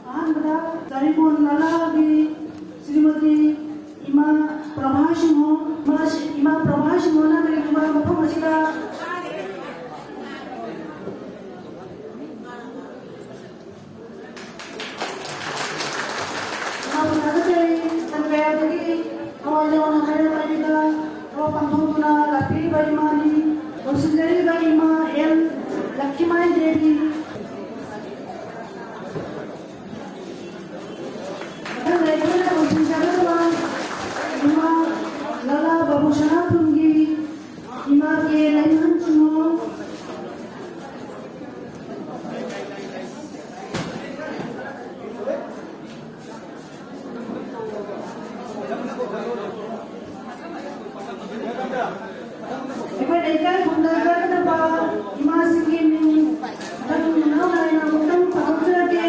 ꯑꯍꯥꯟꯕꯗ ꯆꯥꯔꯤꯡꯈꯣꯟ ꯅꯂꯥꯒꯤ ꯁ꯭ꯔꯤꯃꯇꯤ ꯏꯃꯥ ꯄ꯭ꯔꯚꯥ ꯁꯤꯡꯍ, ꯏꯃꯥ ꯁꯤ-, ꯏꯃꯥ ꯄ꯭ꯔꯚꯥ ꯁꯤꯡꯍꯅ ꯀꯔꯤꯒꯨꯝꯕ ꯃꯐꯝ ꯑꯁꯤꯗ ꯏꯃꯥꯕꯨ ꯊꯥꯒꯠꯆꯔꯤ꯫ ꯃꯇꯝ ꯀꯌꯥꯗꯒꯤ ꯊꯋꯥꯏ ꯌꯥꯎꯅ ꯍꯥꯏꯔ ꯂꯥꯏꯔꯤꯗ ꯊꯕꯛ ꯄꯥꯡꯊꯣꯛꯇꯨꯅ ꯂꯥꯛꯄꯤꯔꯤꯕ ꯏꯃꯥꯅꯤ꯫ ꯂꯧꯁꯤꯟꯖꯔꯤꯕ ꯏꯃꯥ ꯑꯦꯜ ꯂꯛꯈꯤꯃꯥꯏ ꯗꯦꯕꯤ꯫ ꯃꯊꯪꯗ ꯑꯩꯈꯣꯏꯅ ꯂꯧꯁꯤꯟꯖꯒꯗꯕ ꯏꯃꯥ ꯂꯂꯥ ꯕꯥꯕꯨ ꯁꯅꯥꯇꯣꯝꯒꯤ ꯏꯃꯥ ꯀꯦ ꯂꯩꯃꯍꯟ ꯆꯤꯡꯉꯣ꯫ ꯑꯩꯈꯣꯏ ꯂꯩꯀꯥꯏ ꯈꯨꯟꯗ ꯆꯠꯀꯗꯕ ꯏꯃꯥꯁꯤꯡꯒꯤ ꯃꯤꯡ ꯃꯊꯪ ꯃꯅꯥꯎ ꯅꯥꯏꯅ ꯑꯃꯨꯛꯇꯪ ꯄꯥꯊꯣꯛꯆꯔꯛꯀꯦ꯫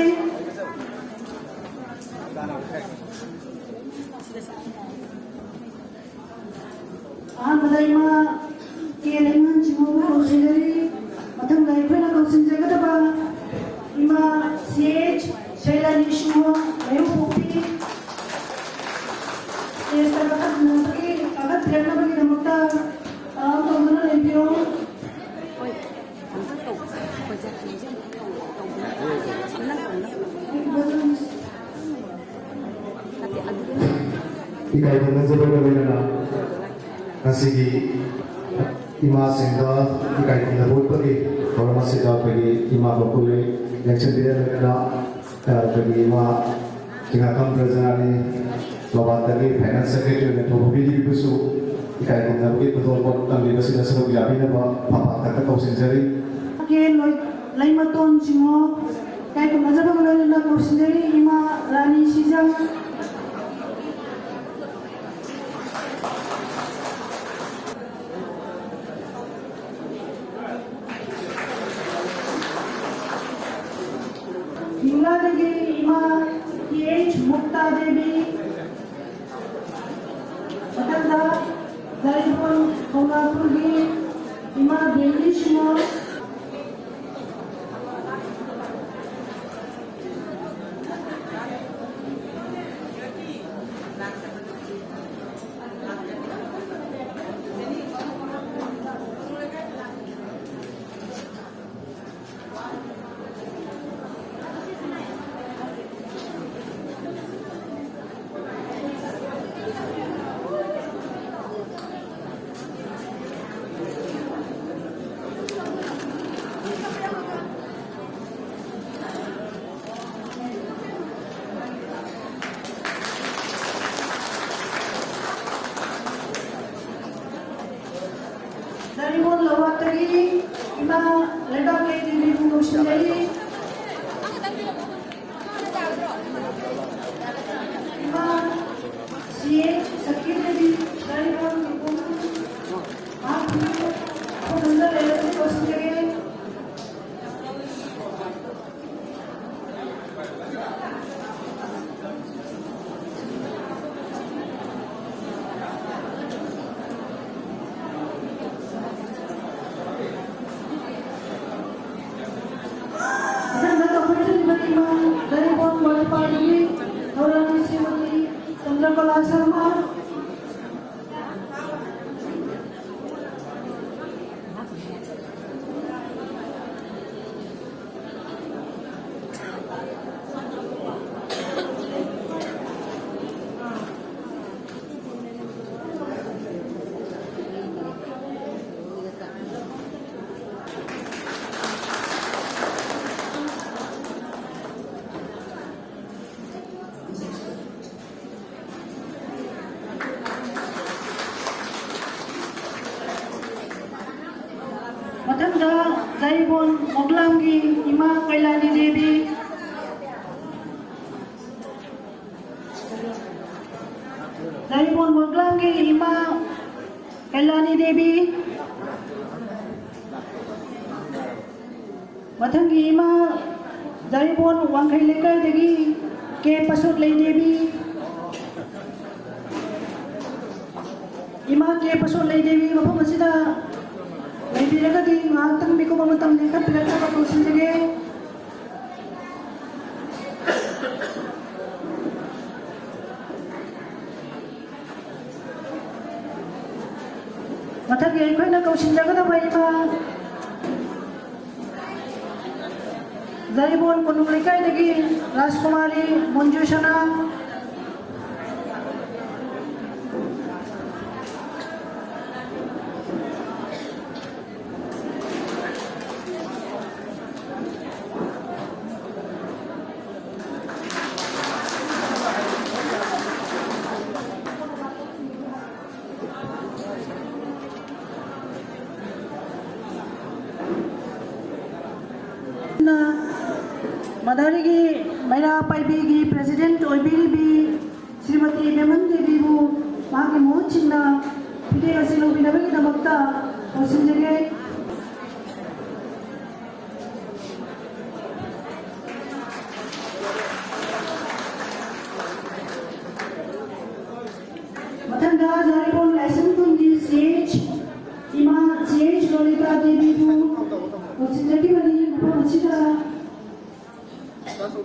ꯑꯍꯥꯟꯕꯗ ꯏꯃꯥ ꯀꯦ ꯂꯩꯃꯍꯟ ꯆꯤꯡꯉꯣꯕꯨ ꯀꯧꯁꯤꯟꯖꯔꯤ꯫ ꯃꯊꯪꯗ ꯑꯩꯈꯣꯏꯅ ꯀꯧꯁꯤꯟꯖꯒꯗꯕ ꯏꯃꯥ ꯁꯤ ꯑꯩꯆ ꯁꯩꯂꯥꯅꯤ ꯁꯤꯡꯍ, ꯃꯌꯨꯝꯄꯣꯛꯄꯤ꯫ ꯁ꯭ꯇꯦꯖꯇ ꯀꯥꯈꯠꯅꯕꯒꯤ, ꯀꯥꯈꯠꯄꯤꯔꯛꯅꯕꯒꯤꯗꯃꯛꯇ ꯏꯀꯥꯏ ꯈꯨꯝꯅꯖꯕꯒ ꯂꯣꯏꯅꯅ ꯉꯁꯤꯒꯤ ꯏꯃꯥꯁꯤꯡꯗ ꯏꯀꯥꯏ ꯈꯨꯝꯅꯕ ꯎꯠꯄꯒꯤ ꯊꯧꯔꯝ ꯑꯁꯤꯗ ꯑꯩꯈꯣꯏꯒꯤ ꯏꯃꯥ ꯒꯣꯀꯨꯜ ꯂꯦꯡꯁꯤꯟꯕꯤꯔꯦ, ꯂꯣꯏꯅꯅ ꯑꯩꯈꯣꯏꯒꯤ ꯏꯃꯥ ꯆꯤꯡꯉꯥꯈꯝ ꯄ꯭ꯔꯖꯅꯥꯅꯤ ꯂꯣꯕꯥꯠꯇꯒꯤ ꯐꯥꯏꯅꯥꯟꯁ ꯁꯦꯀ꯭ꯔꯦꯇꯔꯤ ꯑꯣꯏꯅ ꯊꯧꯕ ꯄꯤꯕꯤꯕꯁꯨ ꯏꯀꯥꯏ ꯈꯨꯝꯅꯕꯒꯤ ꯈꯨꯗꯣꯜꯄꯣꯠ ꯇꯝꯕꯤꯕꯁꯤꯗ ꯁꯔꯨꯛ ꯌꯥꯕꯤꯅꯕ ꯃꯄꯥ ꯈꯛꯇ ꯀꯧꯁꯤꯟꯖꯔꯤ꯫ ꯀꯦ ꯂꯣꯏ-, ꯂꯩꯃꯇꯣꯟ ꯆꯤꯡꯉꯣ꯫ ꯏꯀꯥꯏ ꯈꯨꯝꯅꯖꯕꯒ ꯂꯣꯏꯅꯅ ꯀꯧꯁꯤꯟꯖꯔꯤ ꯏꯃꯥ ꯔꯥꯅꯤ ꯁꯤꯖꯝ꯫ ꯏꯝꯂꯥꯗꯒꯤ ꯏꯃꯥ ꯇꯤ ꯑꯩꯆ ꯃꯨꯛꯇꯥ ꯗꯦꯕꯤ꯫ ꯃꯊꯪꯗ ꯖꯥꯔꯤꯕꯣꯟ ꯈꯣꯡꯅꯥꯡꯈꯨꯜꯒꯤ ꯏꯃꯥ ꯕꯦꯂꯤ ꯁꯤꯃꯣꯟ꯫ ꯖꯥꯔꯤꯕꯣꯟ ꯂꯧꯋꯥꯠꯇꯒꯤ ꯏꯃꯥ ꯂꯩꯕꯥꯛ ꯂꯩ ꯗꯦꯕꯤꯕꯨ ꯀꯧꯁꯤꯟꯖꯔꯤ꯫ ꯏꯃꯥ ꯁꯤ ꯑꯦ ꯁꯈꯤ ꯗꯦꯕꯤ ꯖꯥꯔꯤꯕꯣꯟ ꯏꯕꯨꯡ ꯃꯍꯥꯛꯄꯨ ꯈꯨꯔꯨꯝꯖꯔꯦ, ꯀꯧꯁꯤꯟꯖꯔꯤ꯫ ꯃꯊꯪꯗ ꯖꯥꯏꯕꯣꯟ ꯃꯣꯒ꯭ꯂꯥꯝꯒꯤ ꯏꯃꯥ ꯀꯩꯂꯥꯅꯤ ꯗꯦꯕꯤ, ꯖꯥꯏꯕꯣꯟ ꯃꯣꯒ꯭ꯂꯥꯝꯒꯤ ꯏꯃꯥ ꯀꯩꯂꯥꯅꯤ ꯗꯦꯕꯤ, ꯃꯊꯪꯒꯤ ꯏꯃꯥ ꯖꯥꯏꯕꯣꯟ ꯋꯥꯡꯈꯩ ꯂꯩꯀꯥꯏꯗꯒꯤ ꯀꯦ ꯄꯁꯣꯠꯂꯩ ꯗꯦꯕꯤ, ꯏꯃꯥ ꯀꯦ ꯄꯁꯣꯠꯂꯩ ꯗꯦꯕꯤ ꯃꯐꯝ ꯑꯁꯤꯗ ꯂꯩꯕꯤꯔꯒꯗꯤ ꯉꯥꯏꯍꯥꯛꯇꯪ ꯃꯤꯀꯨꯞ ꯑꯃꯇꯪ ꯂꯦꯡꯈꯠꯄꯤꯔꯛꯅꯕ ꯀꯧꯁꯤꯟꯖꯒꯦ꯫ ꯃꯊꯛꯀꯤ ꯑꯩꯈꯣꯏꯅ ꯀꯧꯁꯤꯟꯖꯒꯗꯕ ꯏꯃꯥ ꯖꯥꯏꯕꯣꯟ ꯀꯣꯅꯨꯡ ꯂꯩꯀꯥꯏꯗꯒꯤ ꯔꯥꯖꯀꯨꯃꯥꯔꯤ ꯃꯣꯟꯖꯨꯁꯅꯥ꯫ ꯃꯗꯥꯔꯤꯒꯤ ꯃꯩꯔꯥ ꯄꯥꯏꯕꯤꯒꯤ ꯄ꯭ꯔꯦꯁꯤꯗꯦꯟꯠ ꯑꯣꯏꯕꯤꯔꯤꯕꯤ ꯁ꯭ꯔꯤꯃꯇꯤ ꯃꯦꯃꯟ ꯗꯦꯕꯤꯕꯨ ꯃꯍꯥꯛꯀꯤ ꯃꯍꯨꯠ ꯁꯤꯟꯅ ꯐꯤꯔꯦꯞ ꯑꯁꯤ ꯂꯧꯕꯤꯅꯕꯒꯤꯗꯃꯛꯇ ꯀꯧꯁꯤꯟꯖꯒꯦ꯫ ꯃꯊꯪꯗ ꯖꯥꯔꯤꯕꯣꯟ ꯂꯥꯏꯁ꯭ꯔꯝ ꯈꯨꯟꯒꯤ ꯁꯤ ꯑꯩꯆ ꯏꯃꯥ ꯁꯤ ꯑꯩꯆ ꯂꯣꯂꯤꯇꯥ ꯗꯦꯕꯤꯕꯨ ꯀꯧꯁꯤꯟꯖꯈꯤꯕꯅꯤ꯫ ꯃꯐꯝ ꯑꯁꯤꯗ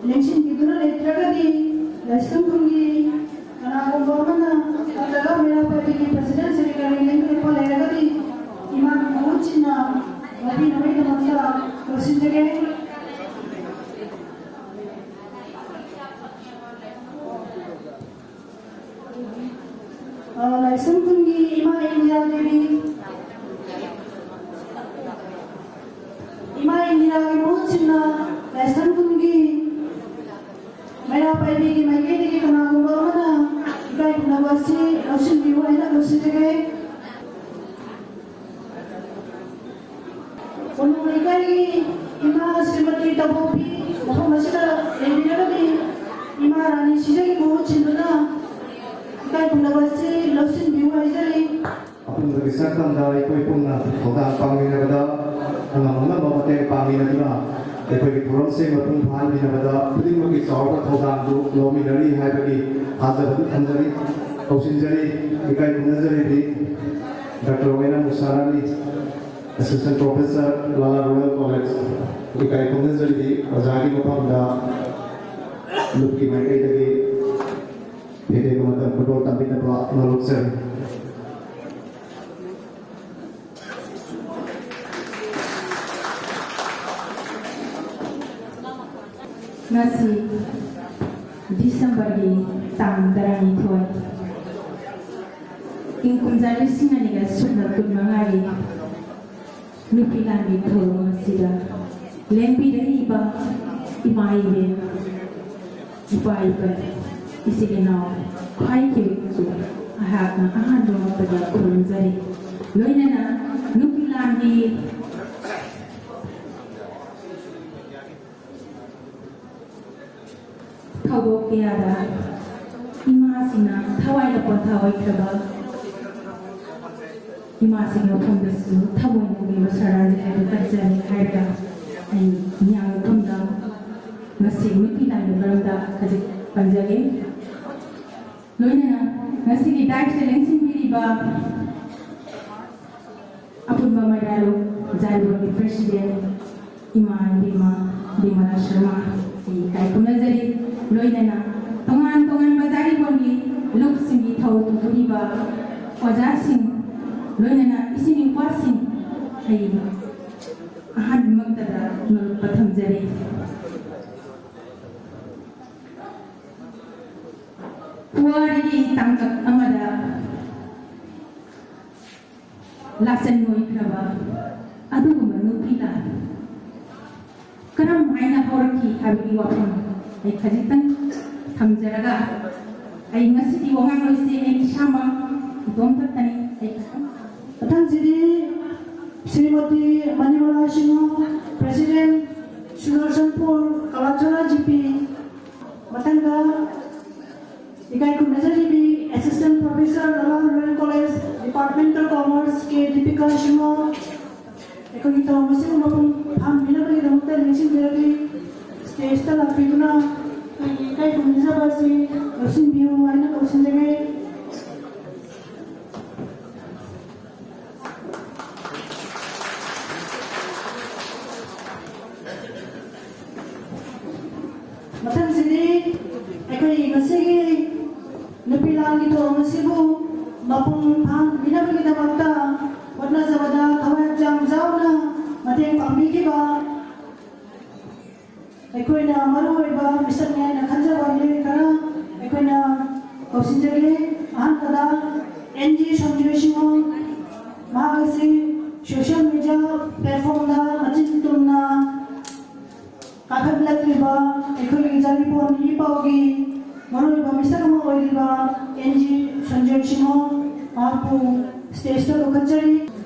ꯂꯦꯡꯁꯤꯟꯕꯤꯗꯨꯅ ꯂꯩꯇ꯭ꯔꯒꯗꯤ ꯂꯥꯏꯁ꯭ꯔꯝ ꯈꯨꯟꯒꯤ ꯀꯅꯥꯒꯨꯝꯕ ꯑꯃꯅ ꯅꯠꯇ꯭ꯔꯒ ꯃꯩꯔꯥ ꯄꯥꯏꯕꯤꯒꯤ ꯄ꯭ꯔꯦꯁꯤꯗꯦꯟꯠ ꯁꯦꯀ꯭ꯔꯦꯇꯔꯤ ꯂꯦꯡꯕꯤꯔꯛꯄ ꯂꯩꯔꯒꯗꯤ ꯏꯃꯥꯒꯤ ꯃꯍꯨꯠ ꯁꯤꯟꯅ ꯂꯧꯕꯤꯅꯕꯒꯤꯗꯃꯛꯇ ꯀꯧꯁꯤꯟꯖꯒꯦ꯫ ꯑ, ꯂꯥꯏꯁ꯭ꯔꯝ ꯈꯨꯟꯒꯤ ꯏꯃꯥ ꯏꯟꯗꯤꯔꯥ ꯗꯦꯕꯤ, ꯏꯃꯥ ꯏꯟꯗꯤꯔꯥꯒꯤ ꯃꯍꯨꯠ ꯁꯤꯟꯅ ꯂꯥꯏꯁ꯭ꯔꯝ ꯈꯨꯟꯒꯤ ꯃꯩꯔꯥ ꯄꯥꯏꯕꯤꯒꯤ ꯃꯥꯏꯀꯩꯗꯒꯤ ꯀꯅꯥꯒꯨꯝꯕ ꯑꯃꯅ ꯏꯀꯥꯏ ꯈꯨꯝꯅꯕ ꯑꯁꯤ ꯂꯧꯁꯤꯟꯕꯤꯌꯨ ꯍꯥꯏꯅ ꯂꯧꯁꯤꯟꯖꯒꯦ꯫ ꯏꯃꯥ ꯁ꯭ꯔꯤꯃꯇꯤ ꯇꯧꯕꯣꯄꯤ ꯃꯐꯝ ꯑꯁꯤꯗ ꯂꯩꯕꯤꯔꯒꯗꯤ ꯏꯃꯥ ꯔꯥꯅꯤ ꯁꯤꯖꯒꯤ ꯃꯍꯨꯠ ꯁꯤꯟꯗꯨꯅ ꯏꯀꯥꯏ ꯈꯨꯝꯅꯕ ꯑꯁꯤ ꯂꯧꯁꯤꯟꯕꯤꯌꯨ ꯍꯥꯏꯖꯔꯤ꯫ ꯑꯄꯨꯟꯕꯒꯤ ꯁꯛꯇꯝꯗ ꯑꯩꯈꯣꯏ ꯄꯨꯟꯅ ꯊꯧꯗꯥꯡ ꯄꯥꯡꯃꯤꯟꯅꯕꯗ, ꯑꯉꯝ ꯑꯉꯝꯕ ꯃꯇꯦꯡ ꯄꯥꯡꯃꯤꯟꯅꯗꯨꯅ ꯑꯩꯈꯣꯏꯒꯤ ꯊꯧꯔꯝꯁꯤꯡ ꯃꯄꯨꯡ ꯐꯥꯍꯟꯃꯤꯟꯅꯕꯗ ꯈꯨꯗꯤꯡꯃꯛꯀꯤ ꯆꯥꯎꯔꯕ ꯊꯧꯗꯥꯡꯗꯨ ꯂꯧꯃꯤꯟꯅꯔꯤ ꯍꯥꯏꯕꯒꯤ ꯊꯥꯖꯕꯗꯨ ꯊꯝꯖꯔꯤ, ꯂꯧꯁꯤꯟꯖꯔꯤ, ꯏꯀꯥꯏ ꯈꯨꯝꯅꯖꯔꯤꯕꯤ doctor Wainam Usharani, Assistant Professor, Lala royal college. ꯏꯀꯥꯏ ꯈꯨꯝꯅꯖꯔꯤꯕꯤ ꯑꯣꯖꯥꯒꯤ ꯃꯐꯝꯗ ꯂꯨꯞꯀꯤ ꯃꯥꯏꯀꯩꯗꯒꯤ ꯇꯦꯇꯦ ꯃꯇꯝ ꯈꯨꯗꯣꯜ ꯇꯝꯕꯤꯅꯕ ꯅꯣꯂꯨꯛꯆꯔꯤ꯫ ꯉꯁꯤ ꯗꯤꯁꯦꯝꯕꯔꯒꯤ ꯇꯥꯡ ꯇꯔꯥꯅꯤꯊꯣꯏ, ꯏꯪ ꯀꯨꯝꯖꯥ ꯂꯤꯁꯤꯡ ꯑꯅꯤꯒ ꯁꯨꯞꯅ ꯀꯨꯟꯃꯉꯥꯒꯤ ꯅꯨꯄꯤ ꯂꯥꯟꯒꯤ ꯊꯧꯔꯝ ꯑꯁꯤꯗ ꯂꯦꯡꯕꯤꯔꯛꯏꯕ ꯏꯃꯥ ꯏꯕꯦꯟ, ꯏꯄꯥ ꯏꯄꯨ, ꯏꯆꯤꯜ ꯏꯅꯥꯎ ꯍꯥꯏꯈꯤꯕꯁꯨ ꯑꯩꯍꯥꯛꯅ ꯑꯍꯥꯟꯕ ꯃꯛꯇꯗ ꯈꯨꯔꯨꯝꯖꯔꯤ꯫ ꯂꯣꯏꯅꯅ ꯅꯨꯄꯤ ꯂꯥꯟꯒꯤ ꯊꯧꯗꯣꯛ ꯀꯌꯥꯗ ꯏꯃꯥꯁꯤꯡꯅ ꯊꯋꯥꯏꯅ ꯄꯣꯟꯊꯥ ꯑꯣꯏꯈ꯭ꯔꯕ ꯏꯃꯥꯁꯤꯡꯒꯤ ꯃꯐꯝꯗꯁꯨ ꯊꯃꯣꯏꯅ ꯄꯦꯟꯕ ꯁꯔꯥꯖꯤ ꯍꯥꯏꯕ ꯀꯠꯆꯔꯤ ꯍꯥꯏꯔꯒ ꯑꯩ ꯃꯤꯌꯥꯝꯒꯤ ꯃꯐꯝꯗ ꯉꯁꯤ ꯅꯨꯄꯤ ꯂꯥꯟꯒꯤ ꯃꯔꯝꯗ ꯈꯖꯤꯛ ꯄꯟꯖꯒꯦ꯫ ꯂꯣꯏꯅꯅ ꯉꯁꯤꯒꯤ ꯗꯥꯏꯁꯇ ꯂꯦꯡꯁꯤꯟꯕꯤꯔꯤꯕ ꯑꯄꯨꯟꯕ ꯃꯩꯔꯥꯂꯨ ꯖꯥꯔꯤꯕꯝꯒꯤ ꯄ꯭ꯔꯦꯁꯤꯗꯦꯟ ꯏꯃꯥ ꯏꯕꯦꯝꯃ ꯕꯤꯃꯂꯥ ꯁꯔꯃ ꯑꯩ ꯏꯀꯥꯏ ꯈꯨꯝꯅꯖꯔꯤ꯫ ꯂꯣꯏꯅꯅ ꯇꯣꯉꯥꯟ ꯇꯣꯉꯥꯟꯕ ꯖꯥꯔꯤꯕꯝꯒꯤ ꯂꯨꯞꯁꯤꯡꯒꯤ ꯊꯧ ꯄꯨꯔꯤꯕ ꯑꯣꯖꯥꯁꯤꯡ, ꯂꯣꯏꯅꯅ ꯏꯆꯤꯟ ꯏꯅꯥꯎꯁꯤꯡ ꯑꯩ ꯑꯍꯥꯟꯕꯃꯛꯇꯗ ꯅꯣꯂꯨꯛꯄ ꯊꯝꯖꯔꯤ꯫ ꯄꯨꯋꯥꯔꯤꯒꯤ ꯇꯥꯡꯀꯛ ꯑꯃꯗ ꯂꯥꯆꯟ ꯑꯣꯏꯈ꯭ꯔꯕ ꯑꯗꯨꯒꯨꯝꯕ ꯅꯨꯄꯤ ꯂꯥꯟ ꯀꯔꯝ ꯍꯥꯏꯅ ꯍꯧꯔꯛꯈꯤ ꯍꯥꯏꯕꯒꯤ ꯋꯥꯐꯝ ꯑꯩ ꯈꯖꯤꯛꯇꯪ ꯊꯝꯖꯔꯒ, ꯑꯩ ꯉꯁꯤꯗꯤ ꯋꯥꯉꯥꯡꯂꯣꯏꯁꯦ ꯑꯩ ꯏꯁꯥꯃꯛ ꯏꯇꯣꯝ ꯈꯛꯇꯅꯤ꯫ ꯑꯩ ꯈꯛꯇꯪ ꯃꯊꯪꯁꯤꯗꯤ Shrimati Manimala Singh, president, Sudarshanpur Kalachara G P. ꯃꯊꯪꯗ ꯏꯀꯥꯏ ꯈꯨꯝꯅꯖꯔꯤꯕꯤ assistant professor, Nagaland royal college, departmental commerce, K Dipika Singh. ꯑꯩꯈꯣꯏꯒꯤ ꯊꯧꯔꯝ ꯑꯁꯤꯕꯨ ꯃꯄꯨꯡ ꯐꯥꯍꯟꯕꯤꯅꯕꯒꯤꯗꯃꯛꯇ ꯅꯤꯡꯁꯤꯡꯖꯔꯛꯂꯤ꯫ ꯁ꯭ꯇꯦꯖꯇ ꯂꯥꯛꯄꯤꯗꯨꯅ ꯑꯩꯈꯣꯏꯒꯤ ꯏꯀꯥꯏ ꯈꯨꯝꯅꯖꯕ ꯑꯁꯤ ꯂꯧꯁꯤꯟꯕꯤꯌꯨ ꯍꯥꯏꯅ ꯀꯧꯁꯤꯟꯖꯒꯦ꯫ ꯃꯊꯪꯁꯤꯗꯤ ꯑꯩꯈꯣꯏ ꯉꯁꯤꯒꯤ ꯅꯨꯄꯤ ꯂꯥꯟꯒꯤ ꯊꯧꯔꯝ ꯑꯁꯤꯕꯨ ꯃꯄꯨꯡ ꯐꯥꯍꯟꯕꯤꯅꯕꯒꯤꯗꯃꯛꯇ ꯍꯣꯠꯅꯖꯕꯗ ꯊꯋꯥꯏ ꯍꯛꯆꯥꯡ ꯌꯥꯎꯅ ꯃꯇꯦꯡ ꯄꯥꯡꯕꯤꯈꯤꯕ ꯑꯩꯈꯣꯏꯅ ꯃꯔꯨꯑꯣꯏꯕ ꯃꯤꯁꯛꯅꯤ ꯍꯥꯏꯅ ꯈꯟꯖꯕ ꯃꯤꯑꯣꯏ ꯈꯔ ꯑꯩꯈꯣꯏꯅ ꯀꯧꯁꯤꯟꯖꯒꯦ꯫ ꯑꯍꯥꯟꯕꯗ ꯑꯦꯟ ꯖꯤ ꯁꯟꯖꯣꯏ ꯁꯤꯡꯍ, ꯃꯍꯥꯛ ꯑꯁꯤ ꯁꯣꯁꯤꯌꯦꯜ ꯃꯤꯗꯤꯌꯥ ꯄ꯭ꯂꯦꯠꯐꯣꯝꯗ ꯃꯆꯤꯟ ꯇꯨꯝꯅ ꯀꯥꯈꯠꯂꯛꯂꯤꯕ ꯑꯩꯈꯣꯏꯒꯤ ꯖꯥꯔꯤꯄꯣꯟ ꯏ ꯄꯥꯎꯒꯤ ꯃꯔꯨꯑꯣꯏꯕ ꯃꯤꯁꯛ ꯑꯃ ꯑꯣꯏꯔꯤꯕ ꯑꯦꯟ ꯖꯤ ꯁꯟꯖꯣꯏ ꯁꯤꯡꯍ, ꯃꯍꯥꯛꯄꯨ ꯁ꯭ꯇꯦꯖꯇ ꯀꯧꯈꯠꯆꯔꯤ꯫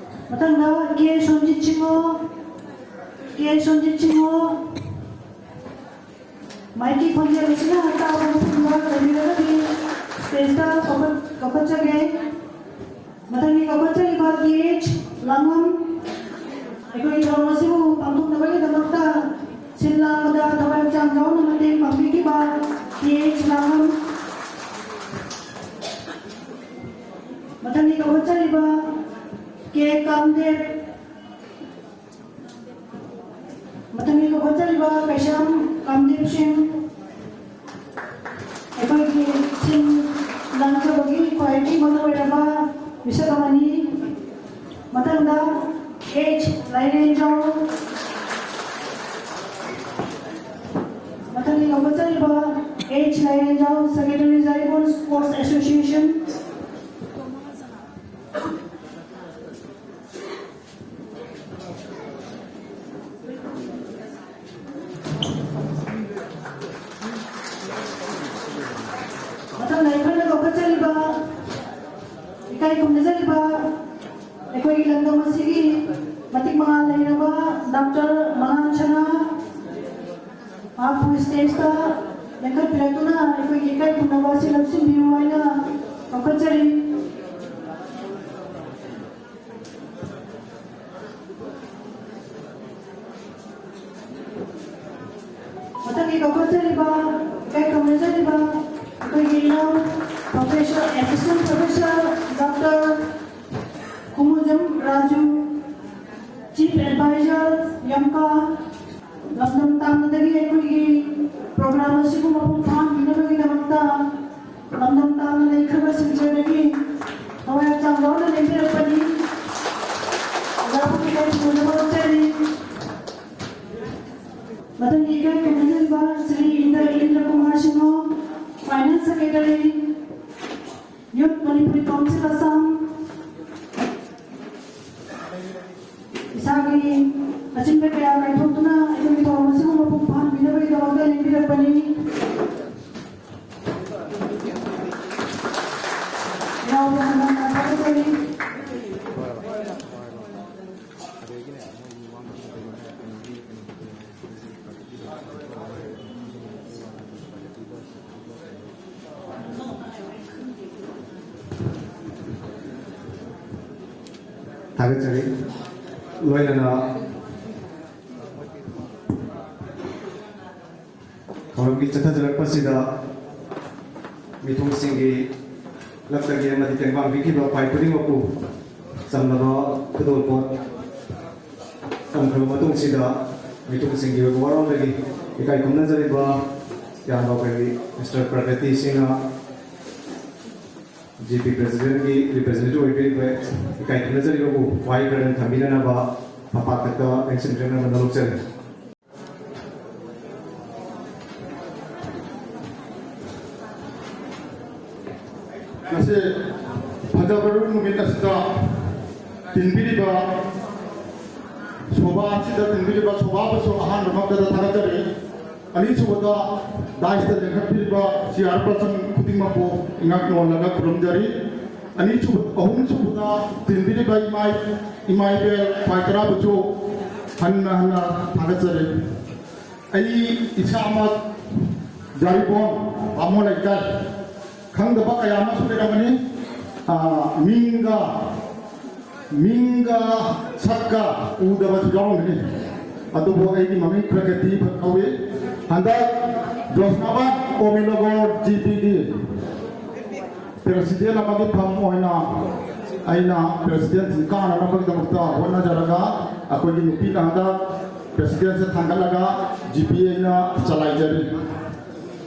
ꯃꯊꯪꯗ ꯀꯦ ꯁꯣꯟꯖꯤꯠ ꯁꯤꯡꯍ, ꯀꯦ ꯁꯣꯟꯖꯤꯠ ꯁꯤꯡꯍ, ꯃꯥꯏꯀꯤ ꯈꯣꯟꯖꯦꯜ ꯑꯁꯤꯅ ꯇꯥꯕ ꯃꯐꯝꯗ ꯂꯩꯕꯤꯔꯒꯗꯤ ꯁ꯭ꯇꯦꯖꯇ ꯀꯧꯈꯠ-, ꯀꯧꯈꯠꯆꯒꯦ꯫ ꯃꯊꯪꯒꯤ ꯀꯧꯈꯠꯆꯔꯤꯕ ꯀꯦ ꯑꯩꯆ ꯂꯥꯡꯉꯝ, ꯑꯩꯈꯣꯏꯒꯤ ꯊꯧꯔꯝ ꯑꯁꯤꯕꯨ ꯄꯥꯡꯊꯣꯛꯅꯕꯒꯤꯗꯃꯛꯇ ꯁꯤꯜ ꯂꯥꯡꯕꯗ ꯊꯋꯥꯏ ꯍꯛꯆꯥꯡ ꯌꯥꯎꯅ ꯃꯇꯦꯡ ꯄꯥꯡꯕꯤꯈꯤꯕ ꯀꯦ ꯑꯩꯆ ꯂꯥꯡꯉꯝ꯫ ꯃꯊꯪꯒꯤ ꯀꯧꯈꯠꯆꯔꯤꯕ ꯀꯦ ꯀꯥꯝꯗꯦꯕ, ꯃꯊꯪꯒꯤ ꯀꯧꯈꯠꯆꯔꯤꯕ ꯀꯩꯁꯥꯝ ꯀꯥꯝꯗꯦꯕ ꯁꯤꯡ, ꯑꯩꯈꯣꯏꯒꯤ ꯁꯤꯟ ꯂꯥꯡꯖꯕꯒꯤ ꯈ꯭ꯋꯥꯏꯗꯒꯤ ꯃꯔꯨ ꯑꯣꯏꯔꯕ ꯃꯤꯁꯛ ꯑꯃꯅꯤ꯫ ꯃꯊꯪꯗ ꯑꯩꯆ ꯂꯥꯏꯔꯦꯟꯖꯥꯎ, ꯃꯊꯪꯒꯤ ꯀꯧꯈꯠꯆꯔꯤꯕ ꯑꯩꯆ ꯂꯥꯏꯔꯦꯟꯖꯥꯎ, ꯁꯦꯀ꯭ꯔꯦꯇꯔꯤ, ꯖꯥꯔꯤꯄꯣꯟ ꯁ꯭ꯄꯣꯔꯠꯁ ꯑꯦꯁꯣꯁꯤꯌꯦꯁꯟ꯫ ꯃꯊꯪꯗ ꯑꯩꯈꯣꯏꯅ ꯀꯧꯈꯠꯆꯔꯤꯕ, ꯏꯀꯥꯏ ꯈꯨꯝꯅꯖꯔꯤꯕ ꯑꯩꯈꯣꯏꯒꯤ ꯂꯝꯗꯝ ꯑꯁꯤꯒꯤ ꯃꯇꯤꯛ ꯃꯉꯥ ꯂꯩꯔꯕ ꯗꯥꯛꯇꯔ ꯃꯉꯥꯟ ꯁꯅꯥ ꯃꯍꯥꯛꯄꯨ ꯁ꯭ꯇꯦꯖꯇ ꯂꯦꯡꯈꯠꯄꯤꯔꯛꯇꯨꯅ ꯑꯩꯈꯣꯏꯒꯤ ꯏꯀꯥꯏ ꯈꯨꯝꯅꯕ ꯑꯁꯤ ꯂꯧꯁꯤꯟꯕꯤꯌꯨ ꯍꯥꯏꯅ ꯀꯧꯈꯠꯆꯔꯤ꯫ ꯃꯊꯪꯒꯤ ꯀꯧꯈꯠꯆꯔꯤꯕ, ꯏꯀꯥꯏ ꯈꯨꯝꯅꯖꯔꯤꯕ ꯑꯩꯈꯣꯏꯒꯤ ꯏꯅꯥꯎ Professor, Assistant Professor Doctor ꯈꯨꯃꯨꯖꯝ Raju, Chief Advisor, ꯌꯥꯝꯀꯥ, ꯂꯝꯗꯝ ꯇꯥꯡꯅꯗꯒꯤ ꯑꯩꯈꯣꯏꯒꯤ program ꯑꯁꯤꯕꯨ ꯃꯄꯨꯡ ꯐꯥꯍꯟꯕꯤꯅꯕꯒꯤꯗꯃꯛꯇ ꯂꯝꯗꯝ ꯇꯥꯡꯅ ꯂꯩꯈ꯭ꯔꯕ ꯁꯤꯜꯆꯔꯗꯒꯤ ꯊꯋꯥꯏ ꯍꯛꯆꯥꯡ ꯌꯥꯎꯅ ꯂꯦꯡꯕꯤꯔꯛꯄꯅꯤ꯫ ꯑꯣꯖꯥꯕꯨ ꯏꯀꯥꯏ ꯈꯨꯝꯅꯅꯕ ꯍꯣꯠꯆꯔꯤ꯫ ꯃꯊꯪꯒꯤ ꯏꯀꯥꯏ ꯈꯨꯝꯅꯖꯔꯤꯕ Shri ꯏꯟꯗ꯭ꯔ, ꯏꯟꯗ꯭ꯔ Kumar Singh, Finance Secretary, Youth Manipuri Council Assam, ꯏꯁꯥꯒꯤ ꯑꯆꯤꯟꯕ ꯀꯌꯥ ꯀꯥꯏꯊꯣꯛꯇꯨꯅ ꯑꯩꯈꯣꯏꯒꯤ ꯊꯧꯔꯝ ꯑꯁꯤꯕꯨ ꯃꯄꯨꯡ ꯐꯥꯍꯟꯕꯤꯅꯕꯒꯤꯗꯃꯛꯇ ꯂꯦꯡꯕꯤꯔꯛꯄꯅꯤ꯫ ꯌꯥꯎꯕ ꯍꯟꯅ ꯍꯟꯅ ꯊꯥꯒꯠꯆꯔꯤ꯫ ꯊꯥꯒꯠꯆꯔꯤ꯫ ꯂꯣꯏꯅꯅ ꯊꯧꯔꯝꯒꯤ ꯆꯠꯊꯖꯔꯛꯄꯁꯤꯗ ꯃꯤꯊꯨꯡꯁꯤꯡꯒꯤ ꯂꯛꯇꯒꯤ ꯑꯃꯗꯤ ꯇꯦꯡꯕꯥꯡ ꯄꯤꯈꯤꯕ ꯈ꯭ꯋꯥꯏ ꯈꯨꯗꯤꯡꯃꯛꯄꯨ ꯆꯝꯂꯕ ꯈꯨꯗꯣꯜꯄꯣꯠ ꯇꯝꯈ꯭ꯔꯕ ꯃꯇꯨꯡꯁꯤꯗ ꯃꯤꯊꯨꯡꯁꯤꯡꯒꯤ ꯑꯣꯏꯕ ꯋꯥꯔꯣꯜꯗꯒꯤ ꯏꯀꯥꯏ ꯈꯨꯝꯅꯖꯔꯤꯕ ꯏꯌꯥꯝꯕ ꯑꯩꯈꯣꯏꯒꯤ ꯃꯤꯁꯇꯔ ꯄ꯭ꯔꯒꯇꯤ ꯁꯤꯡꯍ, ꯖꯤ ꯄꯤ ꯄ꯭ꯔꯦꯁꯤꯗꯦꯟꯒꯤ ꯔꯤꯄ꯭ꯔꯦꯖꯦꯟꯇꯦꯇꯤꯚ ꯑꯣꯏꯕꯤꯔꯤꯕ ꯏꯀꯥꯏ ꯈꯨꯝꯅꯖꯔꯤꯕꯕꯨ ꯋꯥꯍꯩ ꯈꯔꯗꯪ ꯊꯝꯕꯤꯅꯅꯕ ꯃꯄꯥ ꯈꯛꯇ ꯂꯦꯡꯁꯤꯟꯕꯤꯅꯅꯕ ꯅꯣꯂꯨꯛꯆꯔꯤ꯫ ꯉꯁꯤ ꯐꯖꯕ ꯅꯨꯃꯤꯠ ꯑꯁꯤꯗ ꯇꯤꯟꯕꯤꯔꯤꯕ ꯁꯣꯚꯥ ꯑꯁꯤꯗ ꯇꯤꯟꯕꯤꯔꯤꯕ ꯁꯣꯚꯥꯕꯨꯁꯨ ꯑꯍꯥꯟꯕꯃꯛꯇꯗ ꯊꯥꯒꯠꯆꯔꯤ꯫ ꯑꯅꯤꯁꯨꯕꯗ ꯗꯥꯏꯁꯇ ꯂꯦꯡꯈꯠꯄꯤꯔꯤꯕ ꯆꯤꯌꯥꯔ ꯄꯔꯁꯟ ꯈꯨꯗꯤꯡꯃꯛꯄꯨ ꯏꯉꯛ ꯅꯣꯜꯂꯒ ꯈꯨꯔꯨꯝꯖꯔꯤ꯫ ꯑꯅꯤꯁꯨꯕ, ꯑꯍꯨꯝꯁꯨꯕꯗ ꯇꯤꯟꯕꯤꯔꯤꯕ ꯏꯃꯥ, ꯏꯃꯥ ꯏꯕꯦꯜ ꯈ꯭ꯋꯥꯏ ꯇꯔꯥꯕꯨꯁꯨ ꯍꯟꯅ ꯍꯟꯅ ꯊꯥꯒꯠꯆꯔꯤ꯫ ꯑꯩ ꯏꯁꯥꯃꯛ ꯖꯥꯔꯤꯄꯣꯟ ꯕꯥꯃꯣꯟ ꯂꯩꯀꯥꯏ, ꯈꯪꯗꯕ ꯀꯌꯥ ꯑꯃꯁꯨ ꯂꯩꯔꯝꯒꯅꯤ꯫ ꯑꯥ, ꯃꯤꯡꯒ, ꯃꯤꯡꯒ ꯁꯛꯀ ꯎꯗꯕꯁꯨ ꯌꯥꯎꯔꯝꯒꯅꯤ꯫ ꯑꯗꯨꯕꯨ ꯑꯩꯒꯤ ꯃꯃꯤꯡ ꯄ꯭ꯔꯒꯇꯤ ꯐꯠ ꯀꯧꯏ꯫ ꯍꯟꯗꯛ ꯖꯣꯁꯅꯥꯕꯥꯗ ꯑꯣꯃꯤꯂꯣꯒꯣꯔ ꯖꯤ ꯄꯤꯒꯤ ꯄ꯭ꯔꯦꯁꯤꯗꯦꯟ ꯑꯃꯒꯤ ꯐꯝ ꯑꯣꯏꯅ ꯑꯩꯅ ꯄ꯭ꯔꯦꯁꯤꯗꯦꯟꯁꯤ ꯀꯥꯅꯅꯕꯒꯤꯗꯃꯛꯇ ꯍꯣꯠꯅꯖꯔꯒ, ꯑꯩꯈꯣꯏꯒꯤ ꯅꯨꯄꯤꯅ ꯍꯟꯗꯛ ꯄ꯭ꯔꯦꯁꯤꯗꯦꯟꯁꯦ ꯊꯥꯡꯒꯠꯂꯒ ꯖꯤ ꯄꯤ ꯑꯩꯅ ꯆꯂꯥꯏꯖꯔꯤ,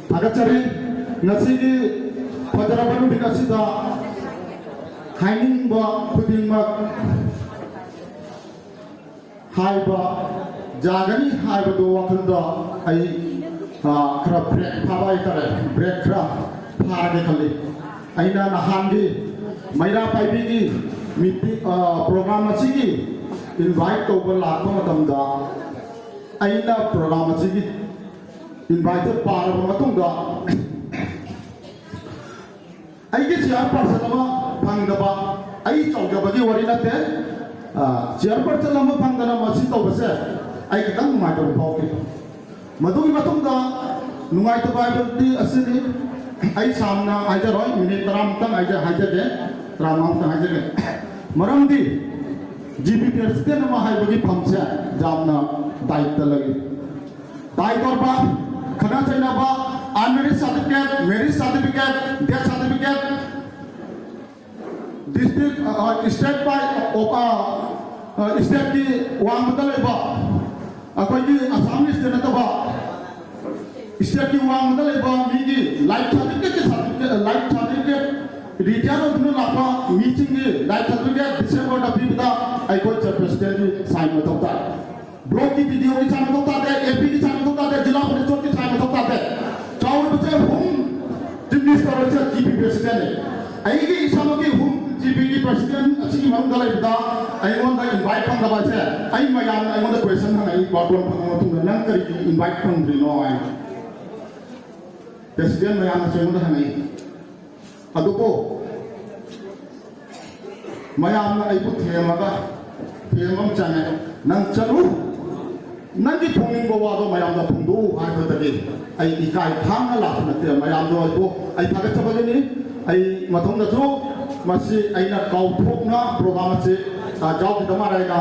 ꯊꯥꯒꯠꯆꯔꯤ꯫ ꯉꯁꯤꯒꯤ ꯐꯖꯔꯕ ꯅꯨꯃꯤꯠ ꯑꯁꯤꯗ ꯍꯥꯏꯅꯤꯡꯕ ꯈꯨꯗꯤꯡꯃꯛ ꯍꯥꯏꯕ ꯌꯥꯒꯅꯤ ꯍꯥꯏꯕꯗꯨ ꯋꯥꯈꯜꯗ ꯑꯩ, ꯑ, ꯈꯔ ꯕ꯭ꯔꯦꯛ ꯐꯥꯕ ꯍꯥꯏꯇꯥꯔꯦ, ꯕ꯭ꯔꯦꯛ ꯈꯔ ꯐꯥꯔꯒꯦ ꯈꯜꯂꯤ꯫ ꯑꯩꯅ ꯅꯍꯥꯟꯒꯤ ꯃꯩꯔꯥ ꯄꯥꯏꯕꯤꯒꯤ ꯃꯤꯇꯤꯡ, ꯑ, ꯄ꯭ꯔꯣꯒ꯭ꯔꯥꯝ ꯑꯁꯤꯒꯤ ꯏꯟꯚꯥꯏꯠ ꯇꯧꯕ ꯂꯥꯛꯄ ꯃꯇꯝꯗ, ꯑꯩꯅ ꯄ꯭ꯔꯣꯒ꯭ꯔꯥꯝ ꯑꯁꯤꯒꯤ ꯏꯟꯚꯥꯏꯠꯁꯦ ꯄꯥꯔꯕ ꯃꯇꯨꯡꯗ, ꯑꯩꯒꯤ ꯆꯤꯌꯥꯔ ꯄꯥꯔꯁꯟ ꯑꯃ ꯐꯪꯗꯕ ꯑꯩ ꯆꯥꯎꯖꯕꯒꯤ ꯋꯥꯔꯤ ꯅꯠꯇꯦ꯫ ꯑ, ꯆꯤꯌꯥꯔ ꯄꯥꯔꯁꯟ ꯑꯃ ꯐꯪꯗꯅ ꯃꯁꯤ ꯇꯧꯕꯁꯦ ꯑꯩ ꯈꯤꯇꯪ ꯅꯨꯡꯉꯥꯏꯇꯕ ꯐꯥꯎꯈꯤ꯫ ꯃꯗꯨꯒꯤ ꯃꯇꯨꯡꯗ ꯅꯨꯡꯉꯥꯏꯇꯕ ꯍꯥꯏꯕꯗꯤ ꯑꯁꯤꯅꯤ, ꯑꯩ ꯁꯥꯡꯅ ꯍꯥꯏꯖꯔꯣꯏ, ꯃꯤꯅꯤꯠ ꯇꯔꯥꯃꯨꯛꯇꯪ ꯍꯥꯏꯖ-, ꯍꯥꯏꯖꯒꯦ, ꯇꯔꯥꯃꯉꯥꯃꯨꯛꯇꯪ ꯍꯥꯏꯖꯒꯦ꯫ ꯃꯔꯝꯗꯤ ꯖꯤ ꯄꯤ ꯄ꯭ꯔꯦꯁꯤꯗꯦꯟ ꯑꯃ ꯍꯥꯏꯕꯒꯤ ꯐꯝꯁꯦ ꯌꯥꯝꯅ ꯗꯥꯏꯇ ꯂꯩ꯫ ꯗꯥꯏ ꯇꯧꯔꯕ, ꯈꯠꯅ ꯆꯩꯅꯕ, unmarried certificate, marriage certificate, death certificate, district, ꯑ, state by, ꯑ, ꯑ, stateꯀꯤ ꯋꯥꯡꯃꯗ ꯂꯩꯕ, ꯑꯩꯈꯣꯏꯒꯤ ꯑꯁꯥꯝꯒꯤ state ꯅꯠꯇꯕ stateꯀꯤ ꯋꯥꯡꯃꯗ ꯂꯩꯕ ꯃꯤꯒꯤ life certificate, certificate, life certificate, retire ꯑꯣꯏꯗꯨꯅ ꯂꯥꯛꯄ ꯃꯤꯁꯤꯡꯒꯤ life certificate Decemberꯗ ꯄꯤꯕꯗ ꯑꯩꯈꯣꯏ ꯆꯤꯌꯔ ꯄ꯭ꯔꯦꯁꯤꯗꯦꯟꯒꯤ sign ꯃꯊꯧ ꯇꯥꯏ꯫ ꯕ꯭ꯂꯣꯛꯀꯤ ꯕꯤ ꯗꯤ ꯑꯣꯒꯤ sign ꯃꯊꯧ ꯇꯥꯗꯦ, ꯑꯦ ꯄꯤꯒꯤ sign ꯃꯊꯧ ꯇꯥꯗꯦ, ꯖꯤꯂꯥ ꯄꯔꯤꯁꯗꯀꯤ sign ꯃꯊꯧ ꯇꯥꯗꯦ꯫ ꯆꯥꯎꯔꯤꯕꯁꯦ ꯍꯣꯝ ꯆꯤꯐ ꯃꯤꯅꯤꯁꯇꯔ ꯑꯁꯦ ꯖꯤ ꯄꯤ ꯄ꯭ꯔꯦꯁꯤꯗꯦꯟꯅꯦ꯫ ꯑꯩꯒꯤ ꯏꯁꯥꯃꯛꯀꯤ ꯍꯣꯝ ꯖꯤ ꯄꯤꯒꯤ ꯄ꯭ꯔꯦꯁꯤꯗꯦꯟ ꯑꯁꯤꯒꯤ ꯃꯅꯨꯡꯗ ꯂꯩꯕꯗ ꯑꯩꯉꯣꯟꯗ ꯏꯟꯚꯥꯏꯠ ꯐꯪꯗꯕ ꯍꯥꯏꯁꯦ ꯑꯩ ꯃꯌꯥꯝꯅ ꯑꯩꯉꯣꯟꯗ ꯀ꯭ꯋꯦꯁꯟ ꯍꯪꯉꯛꯏ, ꯕꯥꯔꯇꯣꯟ ꯐꯪꯉꯕ ꯃꯇꯨꯡꯗ ꯅꯪ ꯀꯔꯤꯒꯤ ꯏꯟꯚꯥꯏꯠ ꯐꯪꯗ꯭ꯔꯤꯅꯣ ꯍꯥꯏꯅ ꯄ꯭ꯔꯦꯁꯤꯗꯦꯟ ꯃꯌꯥꯝꯅꯁꯨ ꯑꯩꯉꯣꯟꯗ ꯍꯪꯉꯛꯏ꯫ ꯑꯗꯨꯕꯨ ꯃꯌꯥꯝꯅ ꯑꯩꯕꯨ ꯊꯦꯝꯃꯒ, ꯊꯦꯝꯕ ꯑꯃ ꯆꯪꯉꯦ, "ꯅꯪ ꯆꯠꯂꯨ, ꯅꯪꯒꯤ ꯐꯣꯡꯅꯤꯡꯕ ꯋꯥꯗꯣ ꯃꯌꯥꯝꯗ ꯐꯣꯡꯗꯣꯛꯎ" ꯍꯥꯏꯕꯗꯒꯤ ꯑꯩ ꯏꯀꯥꯏ ꯈꯥꯡꯅ ꯂꯥꯛꯄ ꯅꯠꯇꯦ꯫ ꯃꯌꯥꯝꯗꯣ ꯑꯩꯕꯨ ꯑꯩ ꯊꯥꯒꯠꯆꯕꯒꯤꯅꯤ꯫ ꯑꯩ ꯃꯇꯨꯡꯗꯁꯨ ꯃꯁꯤ ꯑꯩꯅ ꯀꯥꯎꯊꯣꯛꯅ ꯄ꯭ꯔꯣꯒ꯭ꯔꯥꯝ ꯑꯁꯤ, ꯑ, ꯌꯥꯎꯈꯤꯗꯕ ꯃꯔꯥꯏꯅ,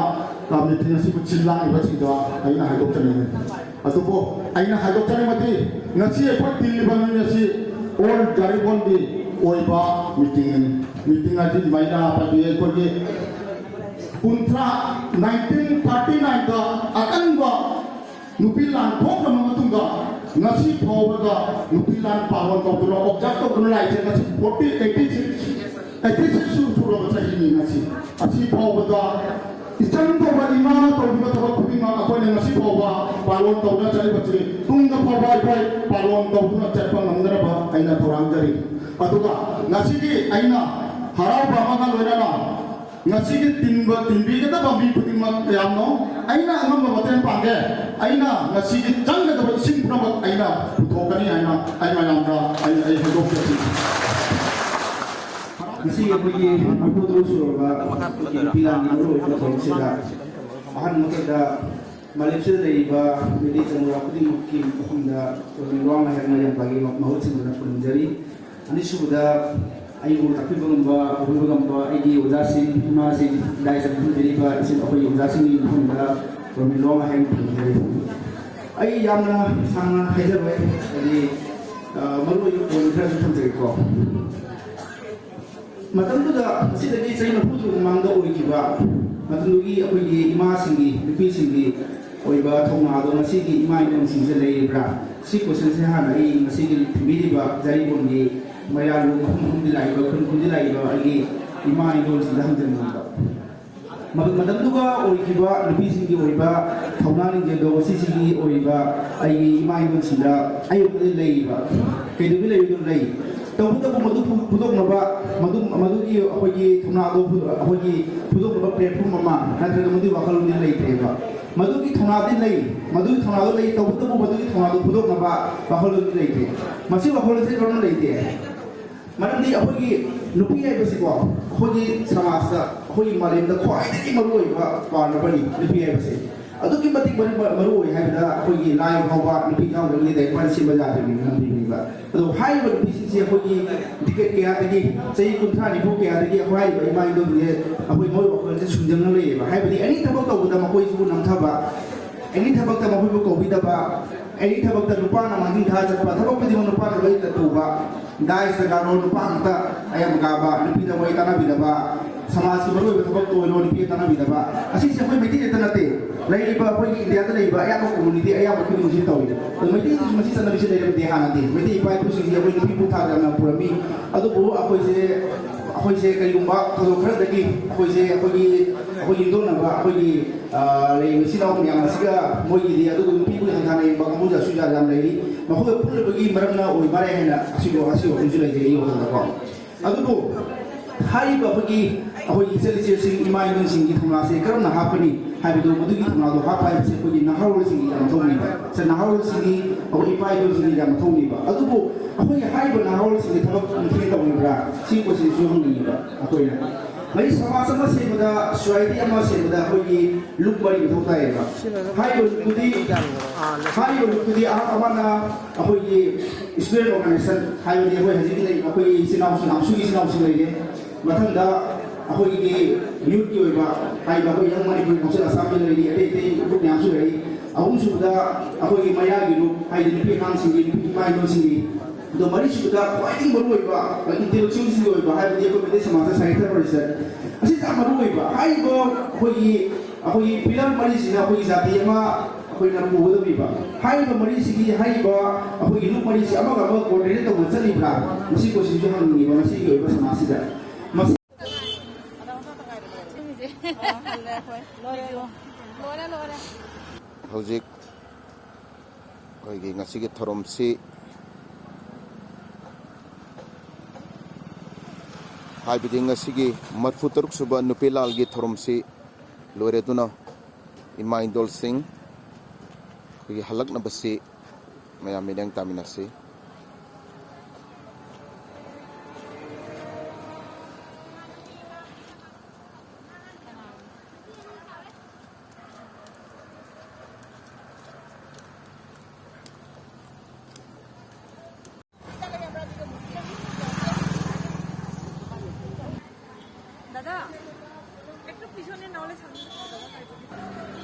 ꯑ, ꯃꯤꯇꯤꯡ ꯑꯁꯤꯕꯨ ꯁꯤꯜ ꯂꯥꯡꯂꯤꯕꯁꯤꯡꯗ ꯑꯩꯅ ꯍꯥꯏꯗꯣꯛꯆꯅꯤꯡꯉꯤ꯫ ꯑꯗꯨꯕꯨ ꯑꯩꯅ ꯍꯥꯏꯗꯣꯛꯆꯅꯤꯡꯕꯗꯤ, ꯉꯁꯤ ꯑꯩꯈꯣꯏ ꯇꯤꯜꯂꯤꯕ ꯃꯤ ꯑꯁꯤ ꯑꯣꯜ ꯖꯥꯔꯤꯕꯣꯟꯒꯤ ꯑꯣꯏꯕ ꯃꯤꯇꯤꯡꯅꯤ꯫ ꯃꯤꯇꯤꯡ ꯑꯁꯤ ꯑꯗꯨꯃꯥꯏꯅ ꯍꯥꯏꯗꯤ ꯑꯩꯈꯣꯏꯒꯤ ꯀꯨꯟꯊ꯭ꯔꯥ, ꯅꯥꯏꯟꯇꯤꯟ ꯊꯥꯔꯇꯤ ꯅꯥꯏꯟꯗ ꯑꯀꯟꯕ ꯅꯨꯄꯤ ꯂꯥꯟ ꯊꯣꯛꯈ꯭ꯔꯕ ꯃꯇꯨꯡꯗ ꯉꯁꯤ ꯐꯥꯎꯕꯗ ꯅꯨꯄꯤ ꯂꯥꯟ ꯄꯥꯂꯣꯟ ꯇꯧꯗꯨꯅ ꯑꯣꯕꯖꯥꯔꯕ ꯇꯧꯗꯨꯅ ꯂꯥꯛꯏꯁꯦ ꯉꯁꯤ forty, eighty six, eighty six ꯁꯨꯔꯕ ꯆꯍꯤꯅꯤ ꯉꯁꯤ꯫ ꯑꯁꯤ ꯐꯥꯎꯕꯗ ꯏꯆꯟ ꯇꯧꯕ ꯏꯃꯥꯅ ꯇꯧꯔꯤꯕ ꯊꯕꯛ ꯈꯨꯗꯤꯡꯃꯛ ꯑꯩꯈꯣꯏꯅ ꯉꯁꯤ ꯐꯥꯎꯕ ꯄꯥꯂꯣꯟ ꯇꯧꯗꯨꯅ ꯆꯠꯂꯤꯕꯁꯤ ꯇꯨꯡꯗ ꯐꯥꯎꯕ ꯑꯩꯈꯣꯏ ꯄꯥꯂꯣꯟ ꯇꯧꯗꯨꯅ ꯆꯠꯄ ꯉꯝꯅꯅꯕ ꯑꯩꯅ ꯊꯧꯔꯥꯡꯖꯔꯤ꯫ ꯑꯗꯨꯒ ꯉꯁꯤꯒꯤ ꯑꯩꯅ ꯍꯔꯥꯎꯕ ꯑꯃꯒ ꯂꯣꯏꯅꯅ ꯉꯁꯤꯒꯤ ꯇꯤꯟꯕ, ꯇꯤꯟꯕꯤꯒꯗꯕ ꯃꯤ ꯈꯨꯗꯤꯡꯃꯛ ꯃꯌꯥꯝꯅ ꯑꯩꯅ ꯑꯉꯝꯕ ꯃꯇꯦꯡ ꯄꯥꯡꯒꯦ, ꯑꯩꯅ ꯉꯁꯤꯒꯤ ꯆꯪꯒꯗꯕ ꯏꯁꯤꯡ ꯄꯨꯝꯅꯃꯛ ꯑꯩꯅ ꯄꯨꯊꯣꯛꯀꯅꯤ ꯍꯥꯏꯅ ꯑꯩ ꯃꯌꯥꯝꯗ ꯑꯩ, ꯑꯩ ꯍꯥꯏꯗꯣꯛꯆꯔꯤ꯫ ꯉꯁꯤ ꯑꯩꯈꯣꯏꯒꯤ ꯃꯔꯤꯐꯨ ꯇꯔꯨꯛ ꯁꯨꯔꯕ ꯑꯩꯈꯣꯏꯒꯤ ꯅꯨꯄꯤ ꯂꯥꯟꯒꯤ ꯃꯔꯨꯑꯣꯏꯕ ꯊꯧꯔꯝꯁꯤꯗ ꯑꯍꯥꯟꯕ ꯃꯛꯇꯗ ꯃꯥꯂꯦꯝꯁꯤꯗ ꯂꯩꯔꯤꯕ ꯃꯤꯑꯣꯏ ꯆꯪꯕ ꯈꯨꯗꯤꯡꯃꯛꯀꯤ ꯃꯐꯝꯗ ꯂꯣꯏꯅ ꯋꯥ ꯉꯥꯡꯕ ꯌꯥꯝꯕꯒꯤ ꯃꯍꯨꯠ ꯁꯤꯟꯗꯨꯅ ꯈꯨꯔꯨꯝꯖꯔꯤ꯫ ꯑꯅꯤꯁꯨꯕꯗ ꯑꯩꯕꯨ ꯇꯥꯛꯄꯤꯕ ꯉꯝꯕ, ꯄꯨꯕꯤꯕ ꯉꯝꯕ ꯑꯩꯒꯤ ꯑꯣꯖꯥꯁꯤꯡ, ꯏꯃꯥꯁꯤꯡ, ꯗꯥꯏꯁ ꯐꯝꯕꯤꯔꯤꯕ ꯏꯆꯤꯟ ꯑꯩꯈꯣꯏꯒꯤ ꯑꯣꯖꯥꯁꯤꯡꯒꯤ ꯃꯐꯝꯗ ꯂꯣꯏꯅ ꯋꯥ ꯉꯥꯡꯕ ꯈꯨꯔꯨꯝꯖꯔꯤ꯫ ꯑꯩ ꯌꯥꯝꯅ ꯁꯥꯡꯅ ꯍꯥꯏꯖꯔꯣꯏ, ꯍꯥꯏꯗꯤ, ꯑ, ꯃꯔꯨꯑꯣꯏꯕ ꯄꯣꯏꯟ ꯈꯔ ꯑꯗꯨꯝ ꯊꯝꯖꯒꯦꯀꯣ꯫ ꯃꯇꯝꯗꯨꯗ, ꯑꯁꯤꯗꯒꯤ ꯆꯍꯤ ꯃꯔꯤꯐꯨ ꯇꯔꯨꯛ ꯃꯃꯥꯡꯗ ꯑꯣꯏꯈꯤꯕ ꯃꯇꯝꯗꯨꯒꯤ ꯑꯩꯈꯣꯏꯒꯤ ꯏꯃꯥꯁꯤꯡꯒꯤ, ꯅꯨꯄꯤꯁꯤꯡꯒꯤ ꯑꯣꯏꯕ ꯊꯧꯅꯥꯗꯣ ꯉꯁꯤꯒꯤ ꯏꯃꯥ ꯏꯕꯦꯟꯁꯤꯡꯁꯦ ꯂꯩꯔꯤꯕ꯭ꯔꯥ? ꯁꯤ ꯀꯣꯏꯁꯟꯁꯦ ꯍꯥꯟꯅ ꯑꯩ ꯉꯁꯤꯒꯤ ꯊꯤꯟꯕꯤꯔꯤꯕ ꯖꯥꯔꯤꯕꯣꯟꯒꯤ ꯃꯌꯥꯝ ꯃꯐꯝ ꯈꯨꯗꯤꯡ ꯂꯥꯛꯏꯕ, ꯈꯨꯟ ꯈꯨꯗꯤꯡ ꯂꯥꯛꯏꯕ ꯑꯩꯒꯤ ꯏꯃꯥ ꯏꯕꯦꯟꯁꯤꯡꯗ ꯍꯪꯖꯅꯤꯡꯕ꯫ ꯃ-, ꯃꯇꯝꯗꯨꯒ ꯑꯣꯏꯈꯤꯕ ꯅꯨꯄꯤꯁꯤꯡꯒꯤ ꯑꯣꯏꯕ ꯊꯧꯅꯥ ꯂꯤꯡꯖꯦꯜꯗꯣ ꯉꯁꯤꯁꯤꯒꯤ ꯑꯣꯏꯔꯤꯕ ꯑꯩꯒꯤ ꯏꯃꯥ ꯏꯕꯦꯟꯁꯤꯡꯗ ꯑꯌꯨꯛꯇꯗꯤ ꯂꯩꯔꯤꯕ꯫ ꯀꯩꯗꯧꯕꯒꯤ ꯂꯩꯔꯤꯅꯣ? ꯂꯩ꯫ ꯇꯧꯕꯇꯕꯨ ꯃꯗꯨ ꯐꯨ-, ꯐꯨꯗꯣꯛꯅꯕ, ꯃꯗꯨ, ꯃꯗꯨꯒꯤ ꯑꯩꯈꯣꯏꯒꯤ ꯊꯧꯅꯥꯗꯣ ꯐꯨ-, ꯑꯩꯈꯣꯏꯒꯤ ꯐꯨꯗꯣꯛꯅꯕ platform ꯑꯃ ꯅꯠꯇ꯭ꯔꯒ ꯃꯗꯨꯒꯤ ꯋꯥꯈꯜꯂꯣꯟꯗꯤ ꯂꯩꯇ꯭ꯔꯦꯕ꯫ ꯃꯗꯨꯒꯤ ꯊꯧꯅꯥꯗꯤ ꯂꯩ, ꯃꯗꯨꯒꯤ ꯊꯧꯅꯥꯗꯣ ꯂꯩ, ꯇꯧꯕꯇꯕꯨ ꯃꯗꯨꯒꯤ ꯊꯧꯅꯥꯗꯣ ꯐꯨꯗꯣꯛꯅꯕ ꯋꯥꯈꯜꯂꯣꯟꯗꯤ ꯂꯩꯇꯦ꯫ ꯃꯁꯤ ꯋꯥꯈꯜꯂꯣꯟꯁꯦ ꯀꯔꯝꯅ ꯂꯩꯇꯦ? ꯃꯔꯝꯗꯤ ꯑꯩꯈꯣꯏꯒꯤ ꯅꯨꯄꯤ ꯍꯥꯏꯕꯁꯤꯀꯣ, ꯑꯩꯈꯣꯏꯒꯤ ꯁꯃꯥꯖꯇ, ꯑꯩꯈꯣꯏꯒꯤ ꯃꯥꯂꯦꯝꯗ ꯈ꯭ꯋꯥꯏꯗꯒꯤ ꯃꯔꯨꯑꯣꯏꯕ ꯄꯥꯔꯠ ꯑꯃꯅꯤ ꯅꯨꯄꯤ ꯍꯥꯏꯕꯁꯤ꯫ ꯑꯗꯨꯛꯀꯤ ꯃꯇꯤꯛ ꯃꯔꯨ, ꯃꯔꯨ ꯑꯣꯏ ꯍꯥꯏꯕꯗ, ꯑꯩꯈꯣꯏꯒꯤ ꯂꯥꯏ ꯐꯥꯎꯕ ꯅꯨꯄꯤ ꯌꯥꯎꯗ꯭ꯔꯒꯗꯤ ꯂꯥꯏꯔꯤꯛ ꯐꯅ ꯁꯦꯝꯕ ꯌꯥꯗ꯭ꯔꯤꯕꯅꯤ, ꯉꯝꯗ꯭ꯔꯤꯕꯅꯤꯕ꯫ ꯑꯗꯣ ꯍꯥꯏꯔꯤꯕ ꯅꯨꯄꯤꯁꯤꯡꯁꯦ ꯑꯩꯈꯣꯏꯒꯤ ꯗꯤꯀꯦꯠ ꯀꯌꯥꯗꯒꯤ, ꯆꯍꯤ ꯀꯨꯟꯊ꯭ꯔꯥ ꯅꯤꯐꯨ ꯀꯌꯥꯗꯒꯤ ꯑꯩꯈꯣꯏ ꯍꯥꯏꯔꯤꯕ ꯏꯃꯥ ꯏꯟꯗꯣꯜꯁꯦ ꯑꯩꯈꯣꯏ ꯃꯣꯏ ꯋꯥꯈꯜꯁꯦ ꯁꯨꯝꯖꯪꯅ ꯂꯩꯌꯦꯕ꯫ ꯍꯥꯏꯕꯗꯤ ꯑꯦꯅꯤ ꯊꯕꯛ ꯇꯧꯕꯗ ꯃꯈꯣꯏꯁꯤꯕꯨ ꯅꯝꯊꯕ, ꯑꯦꯅꯤ ꯊꯕꯛꯇ ꯃꯈꯣꯏꯕꯨ ꯀꯧꯕꯤꯗꯕ, ꯑꯦꯅꯤ ꯊꯕꯛꯇ ꯅꯨꯄꯥꯅ ꯃꯥꯡꯖꯤꯜ ꯊꯥ ꯆꯠꯄ, ꯊꯕꯛ ꯈꯨꯗꯤꯡꯃꯛ ꯅꯨꯄꯥꯅ ꯂꯣꯏ ꯇꯧꯕ, ꯗꯥꯏꯁꯇ ꯀꯥꯔꯣ ꯅꯨꯄꯥ ꯉꯥꯛꯇ ꯑꯌꯥꯝꯕ ꯀꯥꯕ, ꯅꯨꯄꯤꯗ ꯋꯥꯔꯤ ꯇꯥꯟꯅꯕꯤꯗꯕ, ꯁꯃꯥꯖꯀꯤ ꯃꯔꯨꯑꯣꯏꯕ ꯊꯕꯛꯇ ꯑꯣꯏꯔꯣ ꯅꯨꯄꯤꯗ ꯇꯥꯟꯅꯕꯤꯗꯕ, ꯑꯁꯤꯁꯦ ꯑꯩꯈꯣꯏ ꯃꯩꯇꯩ ꯈꯛꯇ ꯅꯠꯇꯦ, ꯂꯩꯔꯤꯕ ꯑꯩꯈꯣꯏꯒꯤ ꯏꯟꯗꯤꯌꯥꯗ ꯂꯩꯔꯤꯕ ꯑꯌꯥꯝꯕ ꯀꯝꯃꯨꯅꯤꯇꯤ ꯑꯌꯥꯝꯕ ꯈꯨꯗꯤꯡꯃꯛꯁꯤ ꯇꯧꯏ꯫ ꯑꯗꯣ ꯃꯩꯇꯩꯗꯁꯨ ꯃꯁꯤ ꯆꯠꯅꯕꯤꯁꯤ ꯂꯩꯔꯝꯗꯦ ꯍꯥꯟꯅꯗꯤ꯫ ꯃꯩꯇꯩ ꯏꯄꯥ ꯏꯄꯨꯁꯤꯡꯁꯤ ꯑꯩꯈꯣꯏ ꯅꯨꯄꯤ ꯏꯄꯨ ꯊꯥꯗ ꯌꯥꯝꯅ ꯄꯨꯔꯝꯃꯤ꯫ ꯑꯗꯨꯕꯨ ꯑꯩꯈꯣꯏꯁꯦ, ꯑꯩꯈꯣꯏꯁꯦ ꯀꯔꯤꯒꯨꯝꯕ ꯊꯧꯗꯣꯛ ꯈꯔꯗꯒꯤ ꯑꯩꯈꯣꯏꯁꯦ, ꯑꯩꯈꯣꯏꯒꯤ, ꯑꯩꯈꯣꯏꯒꯤ ꯌꯨꯝꯊꯣꯛꯅꯕ, ꯑꯩꯈꯣꯏꯒꯤ, ꯑ, ꯂꯩꯔꯤꯕ ꯏꯆꯤꯜ ꯏꯅꯥꯎ ꯃꯌꯥꯝ ꯑꯁꯤꯒ ꯃꯣꯏꯒꯤꯗꯤ, ꯑꯗꯨꯒ ꯅꯨꯄꯤꯕꯨ ꯍꯟꯊꯅ ꯌꯦꯡꯕ ꯀꯥꯡꯕꯨꯁꯨ ꯑꯁꯨ ꯌꯥꯝ ꯂꯩꯔꯤ꯫ ꯃꯈꯣꯏꯒ ꯄꯨꯜꯂꯨꯕꯒꯤ ꯃꯔꯝꯅ ꯑꯣꯏ ꯃꯥꯜꯂꯦ ꯍꯥꯏꯅ ꯑꯁꯤꯒꯨꯝꯕ, ꯑꯁꯤꯒꯨꯝꯕ ꯋꯥꯐꯝꯁꯨ ꯂꯩꯖꯩ ꯑꯩꯒꯤ ꯋꯥꯈꯜꯗꯀꯣ꯫ ꯑꯗꯨꯕꯨ ꯍꯥꯏꯔꯤꯕ ꯑꯩꯈꯣꯏꯒꯤ, ꯑꯩꯈꯣꯏꯒꯤ ꯏꯆꯜ ꯏꯆꯦꯁꯤꯡ, ꯏꯃꯥ ꯏꯕꯦꯟꯁꯤꯡꯒꯤ ꯊꯧꯅꯥꯁꯦ ꯀꯔꯝꯅ ꯍꯥꯞꯀꯅꯤ ꯍꯥꯏꯕꯗꯨ, ꯃꯗꯨꯒꯤ ꯊꯧꯅꯥꯗꯣ ꯍꯥꯞꯄ ꯍꯥꯏꯕꯁꯤ ꯑꯩꯈꯣꯏꯒꯤ ꯅꯍꯥꯔꯣꯜꯁꯤꯡꯒꯤ ꯌꯥꯝ ꯃꯊꯧꯅꯤꯕ꯫ ꯁꯦ, ꯅꯍꯥꯔꯣꯜꯁꯤꯡꯒꯤ, ꯑꯩꯈꯣꯏ ꯏꯄꯥ ꯏꯄꯨꯁꯤꯡꯒꯤ ꯌꯥꯝ ꯃꯊꯧꯅꯤꯕ꯫ ꯑꯗꯨꯕꯨ ꯑꯩꯈꯣꯏꯒꯤ ꯍꯥꯏꯔꯤꯕ ꯅꯍꯥꯔꯣꯜꯁꯤꯡꯁꯦ ꯊꯕꯛ ꯃꯈꯩ ꯇꯧꯔꯤꯕ꯭ꯔꯥ? ꯁꯤ ꯀꯣꯏꯁꯟꯁꯨ ꯍꯪꯅꯤꯡꯉꯤꯕ ꯑꯩꯈꯣꯏꯅ꯫ ꯃꯁꯤ ꯁꯃꯥꯖ ꯑꯃ ꯁꯦꯝꯕꯗ, ꯁꯣꯁꯥꯏꯇꯤ ꯑꯃ ꯁꯦꯝꯕꯗ ꯑꯩꯈꯣꯏꯒꯤ ꯂꯨꯞ ꯃꯔꯤ ꯃꯊꯧ ꯇꯥꯏꯌꯦꯕ꯫ ꯍꯥꯏꯔꯤꯕ ꯂꯨꯞꯇꯨꯗꯤ, ꯍꯥꯏꯔꯤꯕ ꯂꯨꯞꯇꯨꯗꯤ ꯑꯍ-, ꯑꯃꯅ ꯑꯩꯈꯣꯏꯒꯤ ꯁ꯭ꯇꯨꯗꯦꯟ ꯑꯣꯔꯒꯅꯥꯏꯖꯦꯁꯟ, ꯍꯥꯏꯕꯗꯤ ꯑꯩꯈꯣꯏ ꯍꯧꯖꯤꯛ ꯂꯩꯔꯤꯕ ꯑꯩꯈꯣꯏꯒꯤ ꯏꯆꯤꯟ ꯏꯅꯥꯎꯁꯤꯡ, ꯑꯝꯁꯨꯒꯤ ꯏꯆꯤꯟ ꯏꯅꯥꯎꯁꯤꯡ ꯂꯩꯔꯦ꯫ ꯃꯊꯪꯗ ꯑꯩꯈꯣꯏꯒꯤ ꯌꯨꯠꯀꯤ ꯑꯣꯏꯕ, ꯍꯥꯏꯔꯤꯕ ꯑꯩꯈꯣꯏ ꯌꯪ ꯃꯅꯤꯄꯨꯔꯤ ꯀꯥꯎꯟꯁꯤꯜ ꯑꯁꯥꯝꯒꯤ ꯂꯩꯔꯤ, ꯑꯇꯩ ꯑꯇꯩ ꯒ꯭ꯔꯨꯞ ꯃꯌꯥꯝꯁꯨ ꯂꯩꯔꯤ꯫ ꯑꯍꯨꯝꯁꯨꯕꯗ ꯑꯩꯈꯣꯏꯒꯤ ꯃꯌꯥꯒꯤ ꯒ꯭ꯔꯨꯞ, ꯍꯥꯏꯗꯤ ꯅꯨꯄꯤ ꯑꯉꯥꯡꯁꯤꯡꯒꯤ, ꯅꯨꯄꯤ ꯏꯃꯥ ꯏꯕꯦꯟꯁꯤꯡꯒꯤ꯫ ꯑꯗꯣ ꯃꯔꯤꯁꯨꯕꯗ ꯈ꯭ꯋꯥꯏꯗꯒꯤ ꯃꯔꯨꯑꯣꯏꯕ, ꯏꯟꯇꯦꯂꯦꯛꯆꯨꯋꯦꯜꯁꯤꯡꯒꯤ ꯑꯣꯏꯕ, ꯍꯥꯏꯕꯗꯤ ꯑꯩꯈꯣꯏ ꯃꯩꯇꯩ ꯁꯃꯥꯖꯇ ꯁꯥꯍꯤꯇ꯭ꯌ ꯄꯔꯤꯁꯠ, ꯑꯁꯤ ꯌꯥꯝ ꯃꯔꯨꯑꯣꯏꯕ꯫ ꯍꯥꯏꯔꯤꯕ ꯑꯩꯈꯣꯏꯒꯤ, ꯑꯩꯈꯣꯏꯒꯤ ꯄꯤꯂꯔ ꯃꯔꯤꯁꯤꯅ ꯑꯩꯈꯣꯏꯒꯤ ꯖꯥꯇꯤ ꯑꯃ ꯑꯩꯈꯣꯏꯅ ꯄꯨꯒꯗꯧꯔꯤꯕ꯫ ꯍꯥꯏꯔꯤꯕ ꯃꯔꯤꯁꯤꯒꯤ, ꯍꯥꯏꯔꯤꯕ ꯑꯩꯈꯣꯏꯒꯤ ꯂꯨꯞ ꯃꯔꯤꯁꯤ ꯑꯃꯒ ꯑꯃꯒ ꯀꯣꯑꯣꯔꯗꯤꯅꯦꯠ ꯇꯧꯅ ꯆꯠꯂꯤꯕ꯭ꯔꯥ? ꯃꯁꯤ ꯀꯣꯏꯁꯟꯁꯨ ꯍꯪꯅꯤꯡꯉꯤꯕ ꯉꯁꯤꯒꯤ ꯑꯣꯏꯕ ꯁꯃꯥꯖꯁꯤꯗ꯫ ꯃꯁꯤ ꯂꯣꯏꯔꯦ, ꯂꯣꯏꯔꯦ꯫ ꯍꯧꯖꯤꯛ ꯑꯩꯈꯣꯏꯒꯤ ꯉꯁꯤꯒꯤ ꯊꯧꯔꯝꯁꯤ, ꯍꯥꯏꯕꯗꯤ ꯉꯁꯤꯒꯤ ꯃꯔꯤꯐꯨ ꯇꯔꯨꯛ ꯁꯨꯕ ꯅꯨꯄꯤ ꯂꯥꯜꯒꯤ ꯊꯧꯔꯝꯁꯤ ꯂꯣꯏꯔꯗꯨꯅ ꯏꯃꯥ ꯏꯟꯗꯣꯜꯁꯤꯡ ꯑꯩꯈꯣꯏꯒꯤ ꯍꯜꯂꯛꯅꯕꯁꯤ ꯃꯌꯥꯝ ꯃꯤꯠꯌꯦꯡ ꯇꯥꯃꯤꯟꯅꯁꯤ꯫ পিছনে নাহলে সামনে খাওয়া দাওয়া খাইবো।